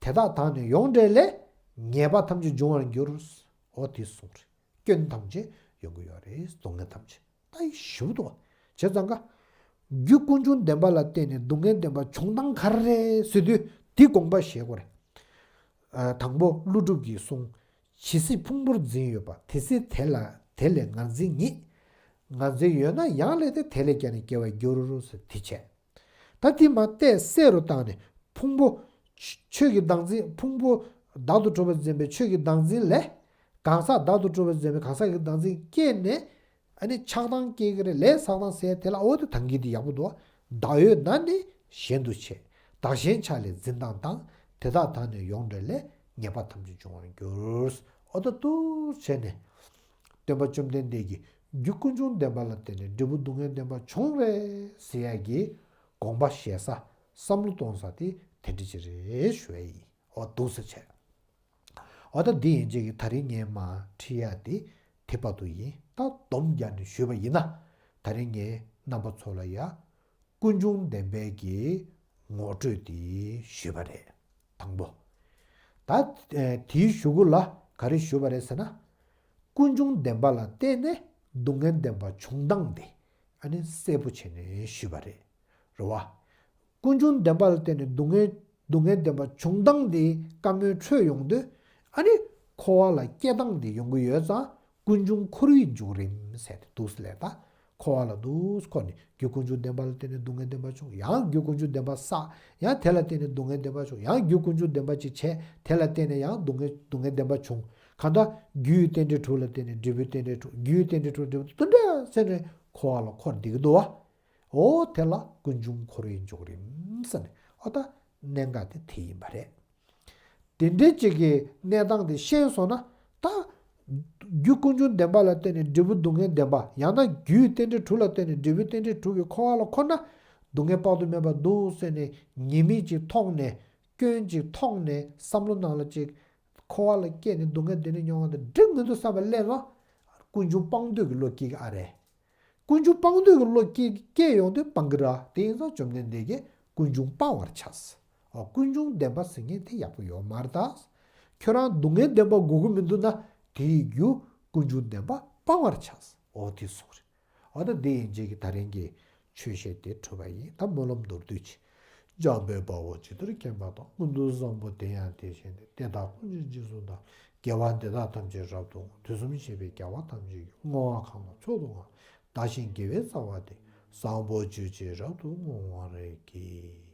དེ་དག་དག་ནི་ཡོངས་བྲལ་ལས། ཉེས་པ་ཐམས་ཅད་འབྱུང་བར་འགྱུར། འོ་དེ་གསུངས་རེད། སྐྱོན་ཐམས་ཅད་ཡོང་གི་ཡོད་རེད། སྡུག་བསྔལ་ཐམས་ཅད་ད་ཞིབ་ཏུ་བ། བྱས་ཙང་ཀ། རྒྱུ་ཀུན་འབྱུང་བདེན་པ་ལ་བརྟེན་ནས་སྡུག་བསྔལ་བདེན་པ་བྱུང་སྟངས་ག་རེ་རེད་ཟེར་དུས་དེ་དགོངས་པ་བཞེས་དགོས་རེད། ཨ། དང་པོ་ཀླུ་སྒྲུབ་ཀྱིས་གསུངས། ཇི་སྲིད་ཕུང་པོར་འཛིན་ཡོད་པ། དེ་སྲིད་དེ་ལ་དེ་ལས་ངར་འཛིན་ཉིད། ངར་འཛིན་ཡོད་ན་ཡང་ལས་ཏེ་དེ་ལས་ཀྱང་ནི་སྐྱེ་བར་འགྱུར་ཟེར་དེ་བྱས། ད་དེ་མ་གཏད་བསྲེ་རུ་བཏང་ནས་ཕུང་པོ། ཆོས་ཀྱི་བདག་འཛིན། ཕུང་པོ་བདག་ཏུ་གྲུབ་པར་འཛིན་པའི་ཆོས་ཀྱི་བདག་འཛིན་ལས། གང་ཟག་བདག་ཏུ་གྲུབ་པར་འཛིན་པའི་གང་ཟག་གི་བདག་འཛིན་སྐྱེས་ནས། ཨ་ནི་ཆགས་སྡང་སྐྱེ་གི་རེད། ལས་བསགས་སྟངས་ཟེར་དེ་ལ་འོ་དེ་ཐང་གི་དེ་ཡག་པོ་འདུག་བདག་ཡོད་ན་ནི་གཞན་དུ་ཆེ། བདག་གཞན་ཆ་ལས་འཛིན་དང་སྡང་། དེ་དག་དག་ནི་ཡོངས་བྲལ་ལས། ཉེས་པ་ཐམས་ཅད་འབྱུང་བར་འགྱུར། འོ་ད་ཏུ་བྱས་ནས། སྟོན་པ་བཅོམ་ལྡན་འདས་ཀྱིས་རྒྱུ་ཀུན་འབྱུང་བདེན་པ་ལ་བརྟེན་ནས་འབྲས་བུ་སྡུག་བསྔལ་བདེན་པ་བྱུང་རེད་ཟེར་ཡ་གི་དགོངས་པ་བཞེས་ས། བསམ་བློ་གཏོང་ས་དེ་དེ་འདྲ་ཅིག་རེད་ཞུ་ཡ་ཡིན། འོ་འདུག་སེ་བྱས། འོ་ད་འདི་ཡན་ཆད་ཀྱི་ད་རིང་ངས་མར་ཁྲིད་ཡ་དེ་དེ་བར་དུ་ཡིན། ད་སྡོམ་རྒྱག་ནས་ཞུས་པ་ཡིན་ན། ད་རིང་ངས་རྣམ་པ་ཚོ་ལ་ཡ་ཀུན་འབྱུང་བདེན་པའི་གི་ངོ་སྤྲོད་དེ་ཞུས་པ་རེད། དང་པོ། ད་ཨེ་དེའི་གཞུག་གུ་ལ་ག་རེ་ཞུས་པ་རེད་ཟེར་ན། ཀུན་འབྱུང་བདེན་པ་ལ་བརྟེན་ནས་སྡུག་བསྔལ་བདེན་པ་བྱུང་སྟངས་དེ་ཨ་ནི་གསལ་པོ་བྱས་ནས་ཞུས་པ་རེད། རེད་བ། ཀུན་འབྱུང་བདེན་པ་ལ་བརྟེན་ནས་སྡུག་བསྔལ་སྡུག་བསྔལ་བདེན་པ་བྱུང་སྟངས་དེ་བཀའ་མོལ་འཕྲོད་ཡོང་དུས། ཨ་ནི་འཁོར་བ་ལ་སྐྱེ་སྟངས་དེ་ཡོང་གི་ཡོད་ཙང་། ཀུན་འབྱུང་འཁོར་བའི་འཇུག་རིམ་ཟེར་ཏེ་འདུག་སེ་ལས་ད། འཁོར་བ་ལ་འདུག་སེ་འཁོར་ནས་རྒྱུ་ཀུན་འབྱུང་བདེན་པ་ལ་བརྟེན་ནས་སྡུག་བསྔལ་བདེན་པ་བྱུང་། ཡང་རྒྱུ་ཀུན་འབྱུང་བདེན་པ་བསགས། ཡང་དེ་ལ་བརྟེན་ནས་སྡུག་བསྔལ་བདེན་པ་བྱུང་། ཡང་རྒྱུ་ཀུན་འབྱུང་བདེན་པ་ཅིག་བྱས། དེ་ལ་བརྟེན་ནས་ཡང་སྡུག་བསྔལ་སྡུག་བསྔལ་བདེན་པ་བྱུང་། གང་ལྟར་རྒྱུའི་རྟེན་འབྲེལ་དྲུག་ལ་བརྟེན་ནས་འབྲས་བུའི་རྟེན་འབྲེལ་དྲུག་རྒྱུའི་རྟེན་འབྲེལ་དྲུག་འབྲས་བུ་དེ་འདྲ་ཟེར་ནས་འཁོར་བ་ལ་འཁོར་བསྡད་ཀྱི་འདུག་བ། འོ་དེ་ལ་ཀུན་འབྱུང་འཁོར་བའི་འཇུག་རིམ་ཟེར་ནས། འོ་ད་གནད་འགག་དེ་དེ་ཡིན་པ་རེད། དེ་འདྲའི་ཅིག་གི་གནས་སྟངས་དེ་ཤེས་སོང་ན། ད་རྒྱུ་ཀུན་འབྱུང་བདེན་པ་ལ་བརྟེན་ནས་འབྲས་བུ་སྡུག་བསྔལ་བདེན་པ། ཡང་ན་རྒྱུའི་རྟེན་འབྲེལ་དྲུག་ལ་བརྟེན་ནས་འབྲས་བུའི་རྟེན་འབྲེལ་དྲུག་གི་འཁོར་བ་ལ་འཁོར་ན། སྡུག་བསྔལ་དཔག་ཏུ་མེད་པ་འདུག་ཟེར་ནས་ཉེས་དམིགས་ཅིག་མཐོང་ནས། སྐྱོན་ཅིག་མཐོང་ནས་བསམ་བློ་ནང་ལ་ཅིག་འཁོར་བ་ལ་སྐྱེས་ནས་སྡུག་བསྔལ་འདི་འདྲ་མྱོང་བ་དང་འགྲིག་མི་འདུག་བསམ་པ་སླེབས་ན། ཀུན་འབྱུང་སྤང་འདོད་ཀྱི་བློ་སྐྱེ་གི་ཨ་རེད། ཀུན་འབྱུང་སྤང་འདོད་ཀྱི་བློ་སྐྱེ་སྐྱེ་ཡོང་དུས་སྤང་གི་ར། དེ་ཡིན་ཙང་བཅོམ་ལྡན་འདས་ཀྱིས་ཀུན་འབྱུང་སྤང་བར་བྱ། འོ་ཀུན་འབྱུང་བདེན་པ་ཟེར་མཁན་དེ་ཡག་པོ་ཡོད་མ་རེད་ད། ཁྱོད་རང་སྡུག་བསྔལ་བདེན་པ་དགོས་ཀྱི་མི་འདུག་ན་དེའི་རྒྱུ་ཀུན་འབྱུང་བདེན་པ་སྤང་བར་བྱ། འོ་དེ་གསུངས་རེད། འོ་ད་འདི་ཡན་ཆད་ཀྱི་ད་རིང་གི་ཆོས་བཤད་དེ་གྲུབ་པ་ཡིན། ད་སྨོན་ལམ་མདོར་བསྡུས་ཀྱི། འཇམ་དཔལ་དཔའ་བོས་ཇི་ལྟར་མཁྱེན་པ་དང་། ཀུན་ཏུ་བཟང་པོ་དེ་ཡང་དེ་བཞིན་ཏེ། དེ་དག་ཀུན་གྱི་རྗེས་སུ་བདག་དགེ་བ་འདི་དག་ཐམས་ཅད་རབ་ཏུ་བསྔོ། དུས་གསུམ་གཤེགས་པའི་རྒྱལ་བ་ཐམས་ཅད་ཀྱིས། བསྔོ་བ་གང་དང་མཆོག་ཏུ་བསྔགས། བདག་གཞན་དགེ་བའི་རྩ་བ་འདི། བཟང་པོ་སྤྱོད་ཕྱིར་རབ་ཏུ་བསྔོ་བར་བགྱི།